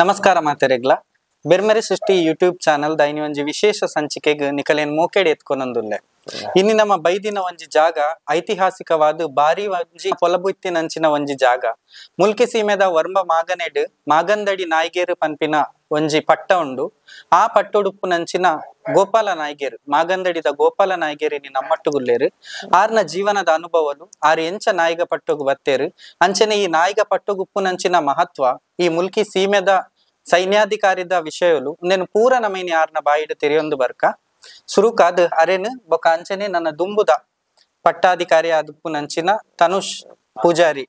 ನಮಸ್ಕಾರ ಮಾತೆರೆಗ್ಲ ಬೆರ್ಮೆರೆ ಸೃಷ್ಟಿ YouTube channel ದೈನಿ ಒಂಜಿ ವಿಶೇಷ ಸಂಚಿಕೆಗೆ ನಿಕಲೇನ್ ಮೋಕೆಡ್ ಎತ್ಕೊನೊಂದುಲ್ಲೆ. ಇನ್ನು ನಮ್ಮ ಬೈದಿನ ಒಂಜಿ ಜಾಗ ಐತಿಹಾಸಿಕವಾದ ಬಾರಿ ಒಂಜಿ ಪೊಲಬುತ್ತಿನಂಚಿನ ಒಂಜಿ ಜಾಗ. ಮುಲ್ಕಿ ಸೀಮೆದ ವರ್ಮ ಮಾಗನೆಡ್ ಮಾಗಂದಡಿ ನಾಯ್ಗೇರು ಪನ್ಪಿನ ಒಂಜಿ ಪಟ್ಟ ಉಂಡು. ಆ ಪಟ್ಟೊಡುಪ್ಪುನಂಚಿನ ಗೋಪಾಲ ನಾಯ್ಗೇರು, ಮಾಗಂದಡಿದ ಗೋಪಾಲ ನಾಯ್ಗೇರು ಇನಿ ನಮ್ಮಟ್ಟುಗುಲ್ಲೇರು. ಆರ್ನ ಜೀವನದ ಅನುಭವಲು, ಆರ್ ಎಂಚ ನಾಯಿಗ ಪಟ್ಟೊಗು ಬತ್ತೇರು, ಅಂಚನೆ ಈ ನಾಯಿಗ ಪಟ್ಟೊಗುಪ್ಪುನಂಚಿನ ಮಹತ್ವ, ಈ ಮುಲ್ಕಿ ಸೀಮೆದ ಸೈನ್ಯಾಧಿಕಾರಿದ ವಿಷಯಲು ಉಂದೆನು ಪೂರ ನಮೈನಿ ಆರ್ನ ಬಾಯಿಡು ತೆರೆಯೊಂದು ಬರ್ಕ ಸುರುಕಾದ್ ಅರೆನು ಬೊಕ ಅಂಚನೆ ನನ್ನ ದುಂಬುದ ಪಟ್ಟಾಧಿಕಾರಿ ಆದುಪ್ಪುನಂಚಿನ ತನುಷ್ ಪೂಜಾರಿ,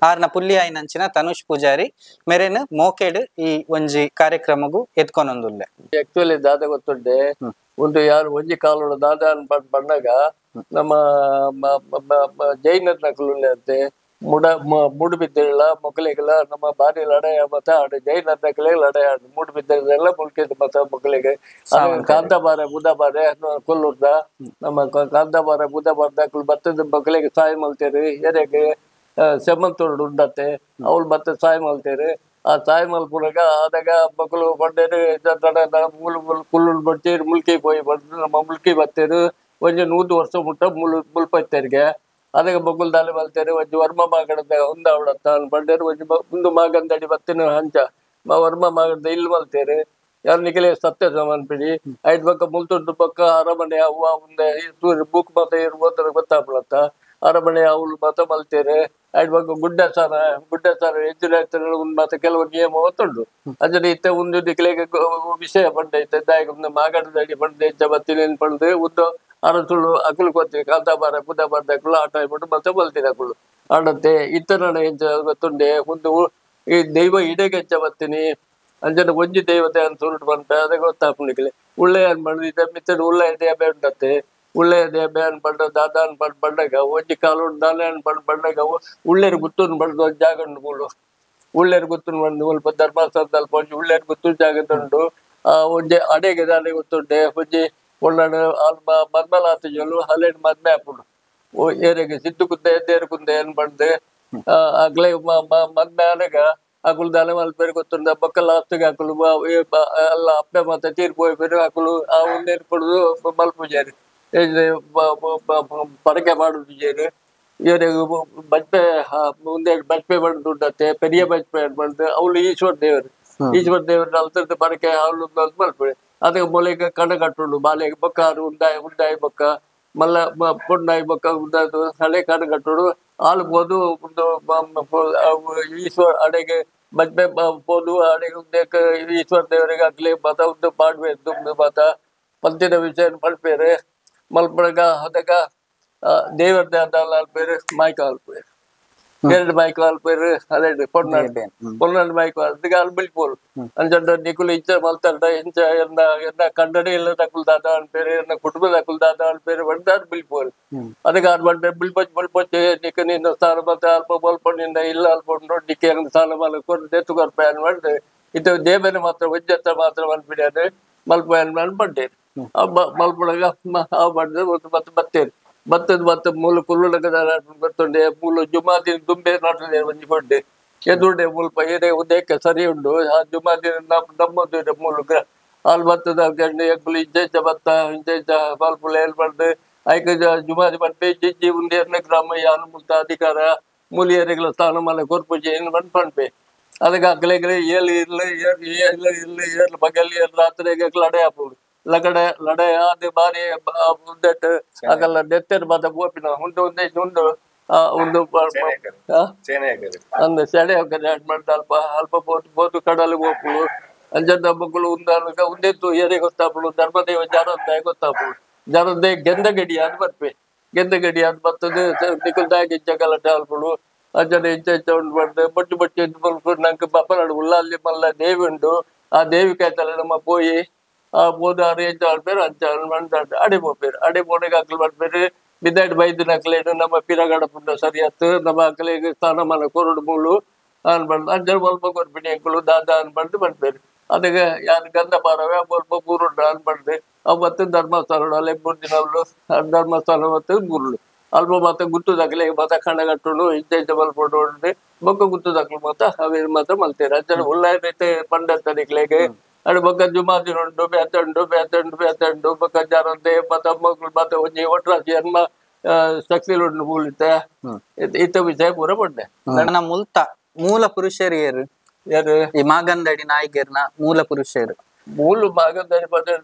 ಆರ್ನ ಪುಲ್ಲಿ ಆಯಿನಂಚಿನ ತನುಷ್ ಪೂಜಾರಿ ಮೆರೆನು ಮೋಕೆಡ್ ಈ ಒಂಜಿ ಕಾರ್ಯಕ್ರಮಗು ಎತ್ಕೊನೊಂದುಲ್ಲೆ. ಆಕ್ಚುಲಿ ದಾದ ಗೊತ್ತುಂಡೆ ಒಂದು ಯಾರು ಒಂಜಿ ಕಾಲೋಡು ದಾದ ಬಣ್ಣಗ ನಮ್ಮ ಜೈನರ್ ನಕಲು ಮೂಡುಬಿದ್ದೆಲ್ಲ ಮಕ್ಕಳಿಗೆಲ್ಲ ನಮ್ಮ ಬಾರಿ ಲಡಾಯ ಮತ ಆಡು ಜೈನರ್ ನಕಲಿಗೆ ಲಡಾಯ ಆಡು ಮೂಡುಬಿದ್ದೆಲ್ಲ ಮುಲ್ಕಿದ ಮತ ಮಕ್ಕಳಿಗೆ ಕಾಂತಾಬಾರೆ ಬುಧಬಾರೆ ಕೊಲ್ಲೂರ್ದ ನಮ್ಮ ಕಾಂತಾಬಾರೆ ಬುಧಬಾರ್ದ ಬತ್ತದ ಮಕ್ಕಳಿಗೆ ಸಹಾಯ ಮಲ್ತೇರಿ. ಎರೆಗೆ ಸೆಮ್ಮಂತೋಡು ಉಂಡತ್ತೆ ಅವಳು ಮತ್ತೆ ಸಹಾಯ ಮಲ್ತೇರಿ. ಆ ಸಹಾಯ ಮಲ್ಪುನಾಗ ಆದಾಗ ಮಕ್ಕಳು ಬಂಡೇರು ಕುಲ್ಲು ಬಡ್ತೇರು ಮುಲ್ಕಿ ಪೋಯಿ ಬಂದು ನಮ್ಮ ಮುಲ್ಕಿ ಬತ್ತೇರು ಒಂಜಿ 100 ವರ್ಷ ಮುಟ್ಟ ಮುಲ್ಪತ್ತೇರಿಗೆ. ಅದಕ್ಕೆ ಬಗ್ಗುಲ್ ದಾಲಿ ಬಲ್ತೇರು ಒಂಜಿ ವರ್ಮ ಮಾಗಡದ ಹೊಂದಾವಡತ್ತ ಬಂಡೇರು ಒಂಜಿ ಒಂದು ಮಾಗಂದಡಿ ಬತ್ತಿನ ಹಂಚ ವರ್ಮ ಮಾಗದ ಇಲ್ಲಿ ಬಲ್ತೇರು. ಯಾರು ನಿಖಲೆ ಸತ್ಯ ಸಮಾನ್ಪಿಡಿ ಐದು ಪಕ್ಕ ಮುಲ್ತುಂಡು ಪಕ್ಕ ಅರಮನೆ ಅವ್ವ ಮುಂದೆ ಬುಕ್ ಮತ ಇರ್ಬೋದ್ರ ಗೊತ್ತಾಗ್ಲತ್ತ ಅರಮನೆ ಅವ್ಲು ಮತ ಮಲ್ತೇರು. ಐದು ಪಕ್ಕ ಗುಡ್ಡ ಸಾರ ಗುಡ್ಡ ಸಾರ ಹೆಚ್ಚಿನ ಒಂದು ಮಾತ ಕೆಲವು ನಿಯಮ ಗೊತ್ತುಂಡು. ಅಂಚನೆ ಇತ್ತೆ ಒಂದು ನಿಖಲೆಗೆ ವಿಷಯ ಬಂಡ ಇತ್ತೆ ದಾಯಕ ಮಾಗಡದಡಿ ಬಂಡೆ ಹೆಚ್ಚ ಬತ್ತಿನ ಪಂಡು ಒಂದು ಅರಸುಳು ಅಕುಲು ಕೊತ್ತಿ ಕಾಂತಾಬಾರ ಬುಧಬಾರ ಅಕುಲು ಆಟ ಆಗ್ಬಿಟ್ಟು ಮತ್ತೆ ಬಲ್ತೀನಿ ಅಕುಲು ಆಡತ್ತೆ. ಇತ್ತನ ಎಂಚ ಗೊತ್ತುಂಡೆ ಒಂದು ಈ ದೈವ ಇಡೆಗೆ ಹೆಚ್ಚ ಬತ್ತೀನಿ ಅಂಜನ ಒಂಜಿ ದೇವತೆ ಅಂತ ಸುರುಟು ಬಂತ ಅದೇ ಗೊತ್ತಾಪುನಿಕ್ಲೆ ಉಳ್ಳೆ ಅನ್ ಬಂದು ಇದ ಮಿತ್ತಡು ಉಳ್ಳೆ ದೇಬೆ ಉಂಟತ್ತೆ ಉಳ್ಳೆ ದೇಬೆ ಅನ್ ಬಂಡ ದಾದ ಅನ್ ಬಂಡ್ ಬಂಡಗ ಒಂಜಿ ಕಾಲು ದಾಲೆ ಅನ್ ಬಂಡ್ ಬಂಡಗ ಉಳ್ಳೇರು ಗುತ್ತೂನು ಬಂದು ಒಂದು ಜಾಗ ಉಂಡು ಮೂಲು ಉಳ್ಳೇರು ಗುತ್ತೂನು ಬಂದು ಮುಲ್ಪ ಧರ್ಮಸ್ಥಳದಲ್ಲಿ ಒಂಜಿ ಉಳ್ಳೇರು ಗುತ್ತು ಜಾಗ ಉಂಟು. ಆ ಒಂಜಿ ಅಡೆಗೆ ದಾಲೆ ಗೊತ್ತುಂಡೆ ಒಂಜಿ ಒಳ್ಳಾಡು ಅಲ್ಲಿ ಮದ್ಮಲಾತ ಜೋಲು ಹಲ್ಲೆಡ್ ಮದ್ಮೆ ಆಪುಂಡು ಏರೆಗೆ ಸಿದ್ದು ಕುಂದೆ ದೇರು ಕುಂದೆ ಏನ್ ಬಂದು ಅಗ್ಲೆ ಮದ್ಮೆ ಆನಾಗ ಅಕುಲು ದಾಲೆ ಮಲ್ಪೇರು ಗೊತ್ತುಂಡ ಬೊಕ್ಕ ಲಾಸ್ಟ್ಗೆ ಅಕುಲು ಅಲ್ಲ ಅಪ್ಪೆ ಮತ್ತೆ ತೀರ್ಪು ಹೋಯ್ಪೇರು ಅಕುಲು ಆ ಒಂದೇನು ಕೊಡುದು ಮಲ್ಪುಜಾರು ಪರಕೆ ಮಾಡುದು ಏರೆಗೆ ಬಜ್ಪೆ ಮುಂದೆ ಬಜ್ಪೆ ಬಂದು ಉಂಟತ್ತೆ ಪೆರಿಯ ಬಜ್ಪೆ ಬಂದು ಅವಳು ಈಶ್ವರ ದೇವರು ಈಶ್ವರ ದೇವರು ಅಲ್ತದ್ದು ಪರಕೆ ಅವಳು ಮಲ್ಪೆ. ಅದಕ್ಕೆ ಮೊಲೆಗೆ ಕಣ ಕಟ್ಟುಂಡು ಬಾಲೆಗೆ ಬೊಕ್ಕ ಉಂಡಾಯಿ ಉಂಡಾಯಿ ಬೊಕ್ಕ ಮಲ್ಲ ಪೊಣ್ಣಾಯಿ ಬೊಕ್ಕ ಉಂಡಾದು ಹಳೆ ಕಣ ಕಟ್ಟುಡು ಹಾಲು ಪೋದು ಒಂದು ಈಶ್ವರ ಅಡೆಗೆ ಬಜ್ಪೆ ಪೋದು ಅಡೆಗೆ ಉಂದಕ್ಕೆ ಈಶ್ವರ ದೇವರಿಗೆ ಅಗ್ಲಿ ಮತ ಉಂದು ಪಾಡ್ವೆ ದುಂಬು ಮತ ಪಂತಿನ ವಿಷಯ ಮಲ್ಪೇರು ಮಲ್ಪಡಗ ಅದಕ್ಕ ದೇವರ ಅಲ್ಪೇರು ಮಾಯ್ಕ ಅಲ್ಪೇರು ಎರಡು ಮೈಕ್ ಅಲ್ಪೇರು ಅದೇ ಪೊನ್ನಾಡು ಪೊನ್ನಾಡು ಮೈಕ್ ಅದಕ್ಕೆ ಅಲ್ಲಿ ಬಿಲ್ಪೋರು ಅಂಚಂಡ ನಿಕುಲು ಇಂಚ ಮಲ್ತಾಡ ಇಂಚ ಎನ್ನ ಎನ್ನ ಕನ್ನಡ ಇಲ್ಲ ದಕ್ಕುಲ್ ದಾದ ಅನ್ಪೇರು ಎನ್ನ ಕುಟುಂಬ ದಕ್ಕುಲ್ ದಾದ ಅನ್ಪೇರು ಬಂದಾರು ಬಿಲ್ಪೋರು. ಅದಕ್ಕೆ ಆರು ಬಂಡೆ ಬಿಲ್ಪೊಚ್ಚು ಬಿಲ್ಪೊಚ್ಚು ನಿಕ್ಕ ನಿನ್ನ ಸ್ಥಾನ ಮತ್ತೆ ಅಲ್ಪ ಬಲ್ಪ ನಿನ್ನ ಇಲ್ಲ ಅಲ್ಪ ಉಂಟು ನಿಕ್ಕೆ ಸ್ಥಾನ ಮಲ ಕೊಟ್ಟು ದೇತು ಕೊರ್ಪೆ ಅನ್ ಮಾಡಿದೆ ಇದು ದೇವನ ಮಾತ್ರ ವಜ್ಜತ್ತ ಮಾತ್ರ ಮಲ್ಪಿಡ್ಯಾರು ಮಲ್ಪ ಅನ್ ಬಂಡೇರು ಮಲ್ಪಡಗ ಆ ಬಂಡೆ ಮತ್ತೆ ಬತ್ತೇರು ಬತ್ತದ ಬತ್ತ ಮೂಲ ಕುಲ್ಲು ಗೊತ್ತುಂಡೆ ಮೂಲ ಜುಮಾದಿನ ದುಂಬೆ ನಾಟದೆ ಒಂಜಿ ಕೊಂಡೆ ಎದುರುಡೆ ಮುಲ್ಪ ಏನೇ ಉದ್ದೇಕ ಸರಿ ಉಂಡು ಆ ಜುಮಾದಿನ ನಮ್ಮದು ಮೂಲ ಅಲ್ಲಿ ಬತ್ತದ ಗಂಡು ಎಗ್ಗುಲು ಇಂಚ ಇಂಚ ಬತ್ತ ಇಂಚ ಇಂಚ ಮಲ್ಪುಲ ಏಲ್ ಬಂದು ಐಕ ಜುಮಾದಿ ಬಂದು ಜಿಜ್ಜಿ ಉಂದು ಎರ್ನ ಗ್ರಾಮ ಯಾನು ಮುಲ್ತ ಅಧಿಕಾರ ಮೂಲಿಯರಿಗಳ ಸ್ಥಾನಮಾನ ಕೊರ್ಪುಜಿ ಏನು ಬಂದು ಪಂಪೆ. ಅದಕ್ಕೆ ಅಗ್ಲೆಗ್ಲೆ ಏಳು ಇರ್ಲು ಏಳು ಏಳು ಇರ್ಲು ಏಳು ಬಗಲ್ ಏಳು ರಾತ್ರಿ ಲಡೆ ಹಾಪುಡು ಲಗಡೆ ಲಡೆ ಅದು ಬಾರಿ ಉದ್ದಟ್ಟು ಆಗಲ್ಲ ನೆತ್ತೆರ್ ಮಾತ ಗೋಪಿನ ಉಂಡು ಒಂದೇ ಉಂಡು ಒಂದು ಅಂದ ಸೆಡೆ ಮಾಡ್ದ ಅಲ್ಪ ಅಲ್ಪ ಬೋದು ಬೋದು ಕಡಲು ಗೋಪುಳು ಅಂಜದ ಮಕ್ಕಳು ಉಂದ ಉಂದೆತ್ತು ಏರೇ ಗೊತ್ತಾಪುಳು ಧರ್ಮದೇವ ಜಾರಂದೆ ಗೊತ್ತಾಪುಳು ಜಾರಂದೆ ಗೆಂದ ಗಡಿ ಅದು ಬರ್ಪೆ ಗೆಂದ ಗಡಿ ಅದು ಬರ್ತದೆ ನಿಕುಲ್ದಾಗಿ ಇಂಚ ಗಲಾಟೆ ಅಲ್ಪುಳು ಅಂಜನ ಇಂಚ ಇಂಚ ಉಂಡು ಮಾಡ್ದೆ ಬೊಟ್ಟು ಬೊಟ್ಟು ನಂಗೆ ಬಪ್ಪನಾಡು ಉಳ್ಳಲ್ಲಿ ಮಲ್ಲ ದೇವಿ ಉಂಡು ಆ ದೇವಿ ಕಾಯ್ತಲ್ಲ ನಮ್ಮ ಪೋಯಿ ಆ ಬೋದ ಅರೇಂಜ್ ಆಡ್ಪೇರು ಅಂಚ ಅಡೆ ಪೋಪೇರು ಅಡೆ ಪೋನೆಗೆ ಅಕ್ಲು ಮಾಡ್ಪೇರು ಬಿದ್ದಾಡ್ ಬೈದಿನ ಅಕ್ಲೇನು ನಮ್ಮ ಪಿರಗಡ ಪುಂಡ ಸರಿಯತ್ತು ನಮ್ಮ ಅಕ್ಲೆಗೆ ಸ್ಥಾನಮಾನ ಕೊರಡು ಮೂಳು ಅನ್ಬಂದು ಅಂಜಲ್ ಒಲ್ಪ ಕೊರ್ಪಿಣಿ ಅಂಕುಲು ದಾದ ಅನ್ಬಂದು ಮಾಡ್ಪೇರು. ಅದಕ್ಕೆ ಯಾರು ಗಂಧ ಪಾರವೆ ಒಲ್ಪ ಬೂರುಂಡ ಅನ್ಬಂದು ಅವು ಮತ್ತು ಧರ್ಮಸ್ಥಳ ಅಲ್ಲೇ 3 ದಿನ ಧರ್ಮಸ್ಥಳ ಮತ್ತು ಮೂರುಳು ಅಲ್ಪ ಮಾತ ಗುತ್ತು ದಾಖಲೆ ಮಾತ ಕಣ್ಣಗಟ್ಟುಂಡು ಇಂಚ ಇಂಚ ಮಲ್ಪೊಂಡು ಬೊಕ್ಕ ಗುತ್ತು ದಾಖಲು ಮಾತ ಅವೇನು ಮಾತ ಮಲ್ತೇರು ಅಂಚನೆ ಉಳ್ಳಾಯ ಬೇತೆ ಪಂಡತ್ತನಿಕ್ಲೆಗ್ ಅಡು ಬೊಕ್ಕ ಜುಮಾದಿನ ಉಂಡು ಬೇತಂಡು ಬೇತಂಡು ಬೇತಂಡು ಬೊಕ್ಕ ಜಾರಂತೆ ಮಾತ ಮಗ್ಳು ಮಾತ ಒಂಜಿ ಒಟ್ರಾಸಿ ಅನ್ಮ ಶಕ್ತಿಲು ಮೂಲಿತ್ತೆ ಇತ್ತ ವಿಷಯ ಪೂರ ಪಂಡೆ. ನನ್ನ ಮುಲ್ತ ಮೂಲ ಪುರುಷರು ಏರು ಯಾರು ಈ ಮಾಗಂದಡಿ ನಾಯಿಗೆರ್ನ ಮೂಲ ಪುರುಷರು ಮೂಲ ಮಾಗಂದಡಿ ಪದ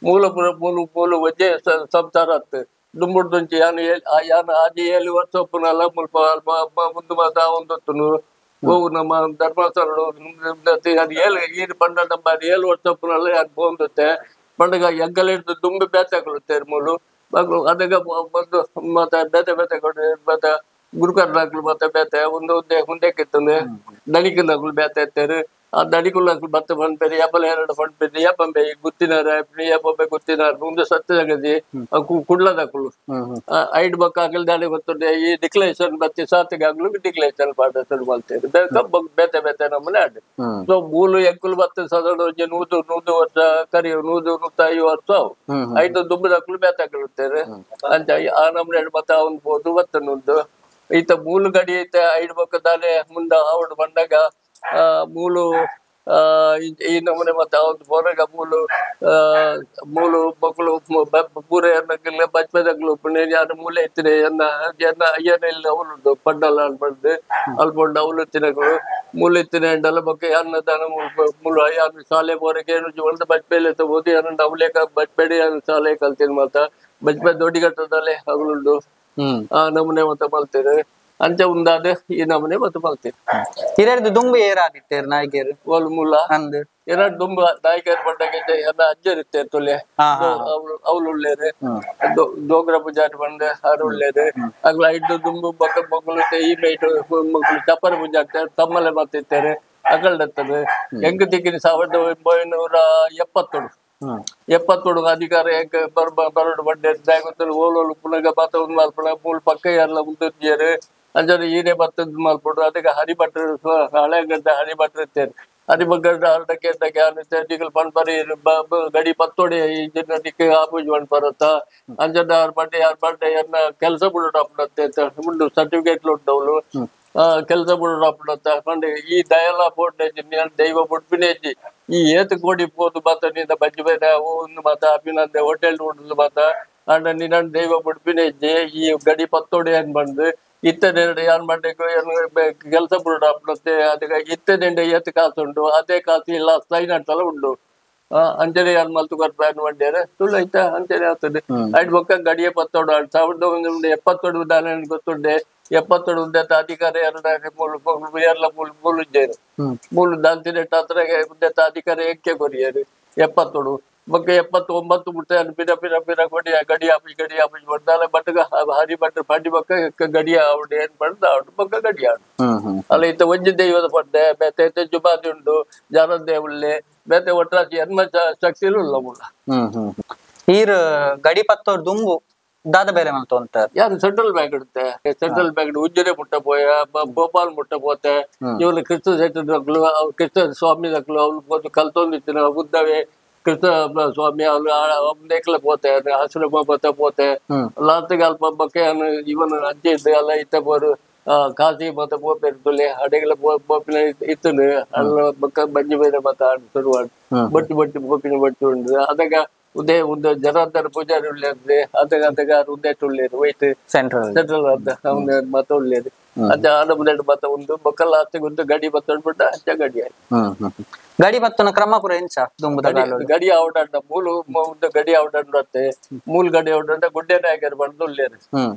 ಮೂಲ ಮೂಲ ಮೂಲ ಒಂಜೆ ಸಂಸಾರ ಅತ್ತು ದುಂಬುಡ್ದುಂಚಿ ಯಾನು ಯಾನು ಆಜಿ ಏಳು ವರ್ಷ ಒಪ್ಪುನಲ್ಲ ಮುಲ್ಪ ಅಲ್ಪ ಮುಂದು ಮಾತ ಒಂದೊತ್ತುನು ಹೋಗು ನಮ್ಮ ಧರ್ಮಸ್ಥಳ ಅದು ಏಳು ಈರು ಪಂಡ ನಮ್ಮ ಅದು 7 ವರ್ಷ ಒಪ್ಪುನಲ್ಲ ಯಾರು ಪೋಂದುತ್ತೆ ಪಂಡಗ ಎಂಕಲ್ ಹಿಡ್ದು ದುಂಬಿ ಬೇತೆ ಮೂಲು ಮಗಳು ಅದಕ್ಕೆ ಬಂದು ಮತ್ತೆ ಬೇತೆ ಬೇತೆ ಕೊಟ್ಟು ಮತ್ತೆ ಗುರುಕರ್ನಾಕ್ಲು ಮತ್ತೆ ಬೇತೆ ಒಂದು ಒಂದೇ ಹುಂಡೆಕ್ಕಿತ್ತಂದೆ ದಣಿಕನಾಕ್ಲು ಬೇತೆ ಇತ್ತೇರು ಆ ದಣಿಕುಲ್ನಾಕ್ಲು ಮತ್ತೆ ಪನ್ಪೇರು ಎಬ್ಬಲ ಎರಡು ಪನ್ಪೇರು ಎಬ್ಬಂಬೆ ಗುತ್ತಿನಾರ ಎಬ್ಬಂಬೆ ಗುತ್ತಿನಾರ ಮುಂದೆ ಸತ್ಯದಾಗದಿ ಕುಡ್ಲದಾಕ್ಲು ಐಡ್ ಬಕ್ಕ ಹಾಕಲ್ ದಾಳಿ ಗೊತ್ತುಂಡೆ ಈ ಡಿಕ್ಲೇಷನ್ ಬತ್ತಿ ಸಾತಿಗೆ ಆಗ್ಲು ಡಿಕ್ಲೇಷನ್ ಪಾಠ ಶುರು ಮಾಡ್ತೇವೆ ಬೇತೆ ಬೇತೆ ನಮ್ಮನೆ ಆಡ್. ಸೊ ಮೂಲು ಎಂಕುಲು ಬತ್ತ ಸಾಧಾರಣ ಒಂಜಿ 100 100 ವರ್ಷ ಕರಿಯು 100 105 ವರ್ಷ ಅವು ಐದು ದುಂಬದಾಕ್ಲು ಬೇತೆ ಹಾಕಲುತ್ತೇವೆ ಅಂತ ಆ ನಮ್ಮನೆ ಮತ್ತೆ ಅವನ್ ಬೋದು ಬತ್ತನುಂದು ಈತ ಮೂಲು ಗಡಿ ಐತೆ ಐಡ್ ಬಕ್ಕ ದಾನೆ ಮುಂದೆ ಆವಡು ಬಂದಾಗ ಮೂಲು ಈ ನಮೂನೆ ಮತ್ತೆ ಅವತ್ತು ಪೋನಗ ಮೂಲು ಮೂಲು ಮಕ್ಕಳು ಪೂರ ಎನ್ನಕ್ಕೆಲ್ಲ ಬಚ್ಪದಕ್ಲು ಯಾರು ಮೂಲೆ ಇತ್ತಿನ ಎನ್ನ ಎನ್ನ ಅಯ್ಯನ ಇಲ್ಲ ಅವಳು ಪಡ್ಡಲ್ಲ ಅನ್ಪಡ್ದು ಅಲ್ಪೊಂಡು ಅವಳು ತಿನ್ನಗಳು ಮೂಲೆ ಇತ್ತಿನ ಎಂಡಲ್ಲ ಬೊಕ್ಕ ಯಾರನ್ನ ದಾನ ಮೂಲು ಯಾರು ಶಾಲೆ ಪೋರಕ್ಕೆ ಏನು ಒಂದು ಬಚ್ಪೇಲೆ ತಗೋದು ಯಾರನ್ನ ಅವಲೇಕ ಬಚ್ಪೇಡಿ ಯಾರು ಶಾಲೆ ಕಲ್ತೀನಿ ಮಾತ ಬಚ್ಪೆ ದೊಡ್ಡಿಗಟ್ಟದಲ್ಲೇ ಅವಳುಂಡು ಆ ನಮೂನೆ ಮತ್ತೆ ಮಲ್ತೇನೆ ಅಂಚ ಉಂದಾದ ಈ ನಮೂನೆ ಮತ್ತೆ ಮಲ್ತೇನೆ. ಹಿರಿಯರ್ದು ದುಂಬು ಏರಾದಿತ್ತೇರು ನಾಯ್ಕೇರು ಓಲ್ ಮೂಲ ಅಂದ್ ಎರಡು ದುಂಬು ನಾಯ್ಕೇರು ಪಂಡಗೆ ಎಲ್ಲ ಅಜ್ಜರಿತ್ತೇರು ತೊಲೆ ಅವಳು ಅವಳು ಉಳ್ಳೇರು ಡೋಗ್ರ ಪೂಜಾರಿ ಬಂದ ಆರು ಉಳ್ಳೇರು ಆಗ್ಲ ಐದು ದುಂಬು ಬಕ್ಕ ಮಕ್ಕಳು ಈ ಮೇಟು ಮಕ್ಕಳು ಚಪ್ಪರ ಪೂಜಾರಿ ತಮ್ಮಲೆ ಮತ್ತಿತ್ತೇರು ಅಗಲ್ಡತ್ತದೆ ಹೆಂಗ್ ತಿಕ್ಕಿನ 1970 70 ಅಧಿಕಾರ ಹೆಂಗ್ ಬರಡು ಬಂಡೆ ಓಲೋಲು ಪುನಗ ಮಾತ ಒಂದು ಮಲ್ಪಣ ಮೂಲ ಪಕ್ಕ ಎಲ್ಲ ಮುಂದಿರು ಅಂಜನೆ ಈನೇ ಬತ್ತದ ಮಲ್ಪಡು ಅದಕ್ಕೆ ಹರಿಭಟ್ರು ಹಳೆಗಡ್ಡ ಹರಿಭಟ್ರು ಇತ್ತೇರು ಹರಿಭಟ್ಟ ಹರಡಕ್ಕೆ ನಿಗಲ್ ಪನ್ಪರಿ ಗಡಿ ಪತ್ತೋಡಿ ದಿಕ್ಕ ಆಪೂಜ್ ಪನ್ಪರತ್ತ ಅಂಜನ ಆರು ಬಂಡೆ ಯಾರು ಬಂಡೆ ಎನ್ನ ಕೆಲಸ ಬಿಡೋಣ ಅಪ್ಪನತ್ತೆ ಉಂಡು ಸರ್ಟಿಫಿಕೇಟ್ ಉಂಟವಳು ಕೆಲಸ ಬಿಡೋಣ ಅಪ್ಪನತ್ತ ಪಂಡೆ ಈ ದಯಲ ಪೋಡ್ನೆ ದೈವ ಬುಡ್ಪಿನೇಜಿ ಈ ಏತು ಕೋಡಿ ಪೋದು ಮಾತ ನಿನ್ನ ಬಜ್ಜಿ ಬೇರೆ ಒಂದು ಮಾತ ಅಭಿನಂದೆ ಹೋಟೆಲ್ ಉಂಡು ಮಾತ ಅಂಡ ನಿನ್ನ ದೈವ ಬುಡ್ಪಿನೇಜಿ ಈ ಗಡಿ ಪತ್ತೋಡಿ ಏನ್ ಬಂದು ಇತ್ತನೆರಡು ಯಾನ್ ಬಂಡೆಗೂ ಕೆಲಸ ಬಿಡೋಣ ಅಪ್ಪನತ್ತೆ ಅದಕ್ಕೆ ಇತ್ತನೆಂಡೆ ಏತು ಕಾಸು ಉಂಟು ಅದೇ ಕಾಸು ಇಲ್ಲ ಸೈನ್ ಅಂತಲ್ಲ ಉಂಡು ಅಂಜನೆ ಯಾನ್ ಮಲ್ತು ಕೊರ್ಪ ಬಂಡೇರೆ ತುಳ್ಳು ಐತ ಅಂಜನೆ ಆಗ್ತದೆ ಐಡ್ ಬೊಕ್ಕ ಗಡಿಯ ಪತ್ತೋಡು 1970 ದಾನ ಗೊತ್ತುಂಡೆ 70 ಉದ್ದೇತ ಅಧಿಕಾರ ಎರಡು ಮೂಲು ಎಲ್ಲ ಮೂಲು ಮೂಲು ಮೂಲು ದಾಂತಿನೆಟ್ಟ ಹತ್ರ ಉದ್ದೇತ ಅಧಿಕಾರ ಎಕ್ಕೆ ಕೊರಿಯರು 70 ಬೊಕ್ಕ 79 ಮುಟ್ಟೆ ಪಿರ ಪಿರ ಪಿರ ಕೊಡಿ ಗಡಿ ಆಪಿ ಗಡಿ ಆಪಿ ಬಂದಾಲೆ ಬಟ್ಟಗ ಹರಿ ಭಟ್ರು ಪಂಡಿ ಬೊಕ್ಕ ಗಡಿಯ ಆವಡು ಏನ್ ಪಂಡ ಆವಡು ಬೊಕ್ಕ ಗಡಿ ಆಡು ಅಲ್ಲ ಇತ್ತ ಒಂಜಿ ದೈವದ ಪಂಡೆ ಬೇತೆ ಇತ್ತೆ ಜುಬಾದಿ ಉಂಡು ಜಾನದೇವುಳ್ಳೆ ಬೇತೆ ಒಟ್ರಾಸಿ ಎನ್ಮ ಶಕ್ತಿಲು ಉಲ್ಲ ಮೂಲ. ಈರ್ ಗಡಿ ಪತ್ತೋರ್ ದುಂಬು ದಾದ ಬೇರೆ ಮಂತ ಅಂತ ಯಾರು ಸೆಂಟ್ರಲ್ ಬ್ಯಾಂಕ್ ಇಡುತ್ತೆ ಸೆಂಟ್ರಲ್ ಬ್ಯಾಂಕ್ ಉಜ್ಜನೆ ಮುಟ್ಟ ಪೋಯ ಭೋಪಾಲ್ ಮುಟ್ಟ ಪೋತೆ ಇವನು ಕ್ರಿಸ್ತ ಸೆಂಟ್ರಲ್ ಕೃಷ್ಣ ಸ್ವಾಮಿ ದಕ್ಲು ಅವ್ನು ಕಲ್ತೊಂದಿತ್ತಿನ ಬುದ್ಧವೇ ಕೃಷ್ಣ ಸ್ವಾಮಿ ಅವನು ಅವನೇಕ್ಲ ಪೋತೆ ಆಶ್ರಮ ಬತ್ತ ಪೋತೆ ಲಾಸ್ಟಿಗೆ ಅಲ್ಪ ಬಕ್ಕೆ ಇವನು ಅಜ್ಜಿ ಇದ್ದು ಅಲ್ಲ ಇತ್ತ ಬೋರು ಕಾಸಿ ಮತ್ತ ಪೋಪೆ ಅಡೆಗಳ ಪೋಪಿನ ಇತ್ತನು ಅಲ್ಲ ಬಕ್ಕ ಬಂಜಿ ಬೇರೆ ಮತ್ತ ಶುರುವಾಡ್ ಬಟ್ಟಿ ಬಟ್ಟಿ ಪೋಪಿನ ಬಟ್ಟಿ ಉಂಡು ಅದಗ ಉದಯ ಒಂದು ಜನಾರ್ದನ ಪೂಜಾರಿ ಉಳ್ಳೇರು ಅದಗ ಅದಗ ಉದ್ದೇಶ ಉಳ್ಳೇರು ಹೋಯ್ತು ಸೆಂಟ್ರಲ್ ಸೆಂಟ್ರಲ್ ಅಂತ ಅವನ ಮತ ಉಳ್ಳೇರು ಅಜ್ಜ ಆನಂದ ಮತ ಒಂದು ಬೊಕ್ಕಲ್ಲ ಆಸ್ತಿಗೆ ಒಂದು ಗಡಿ ಬತ್ತ ಉಂಡ್ಬಿಟ್ಟ ಅಜ್ಜ ಗಡಿ ಆಯ್ತು. ಗಡಿ ಬತ್ತನ ಕ್ರಮ ಪೂರ ಎಂಚ ದುಂಬುದ ಗಡಿ ಆವಡಂಡ ಮೂಲು ಒಂದು ಗಡಿ ಆವಡಂಡ ಮೂಲು ಗಡಿ ಆವಡಂಡ ಗುಡ್ಡೆ ನಾಯಕರು ಬಂದು ಉಳ್ಳೇರು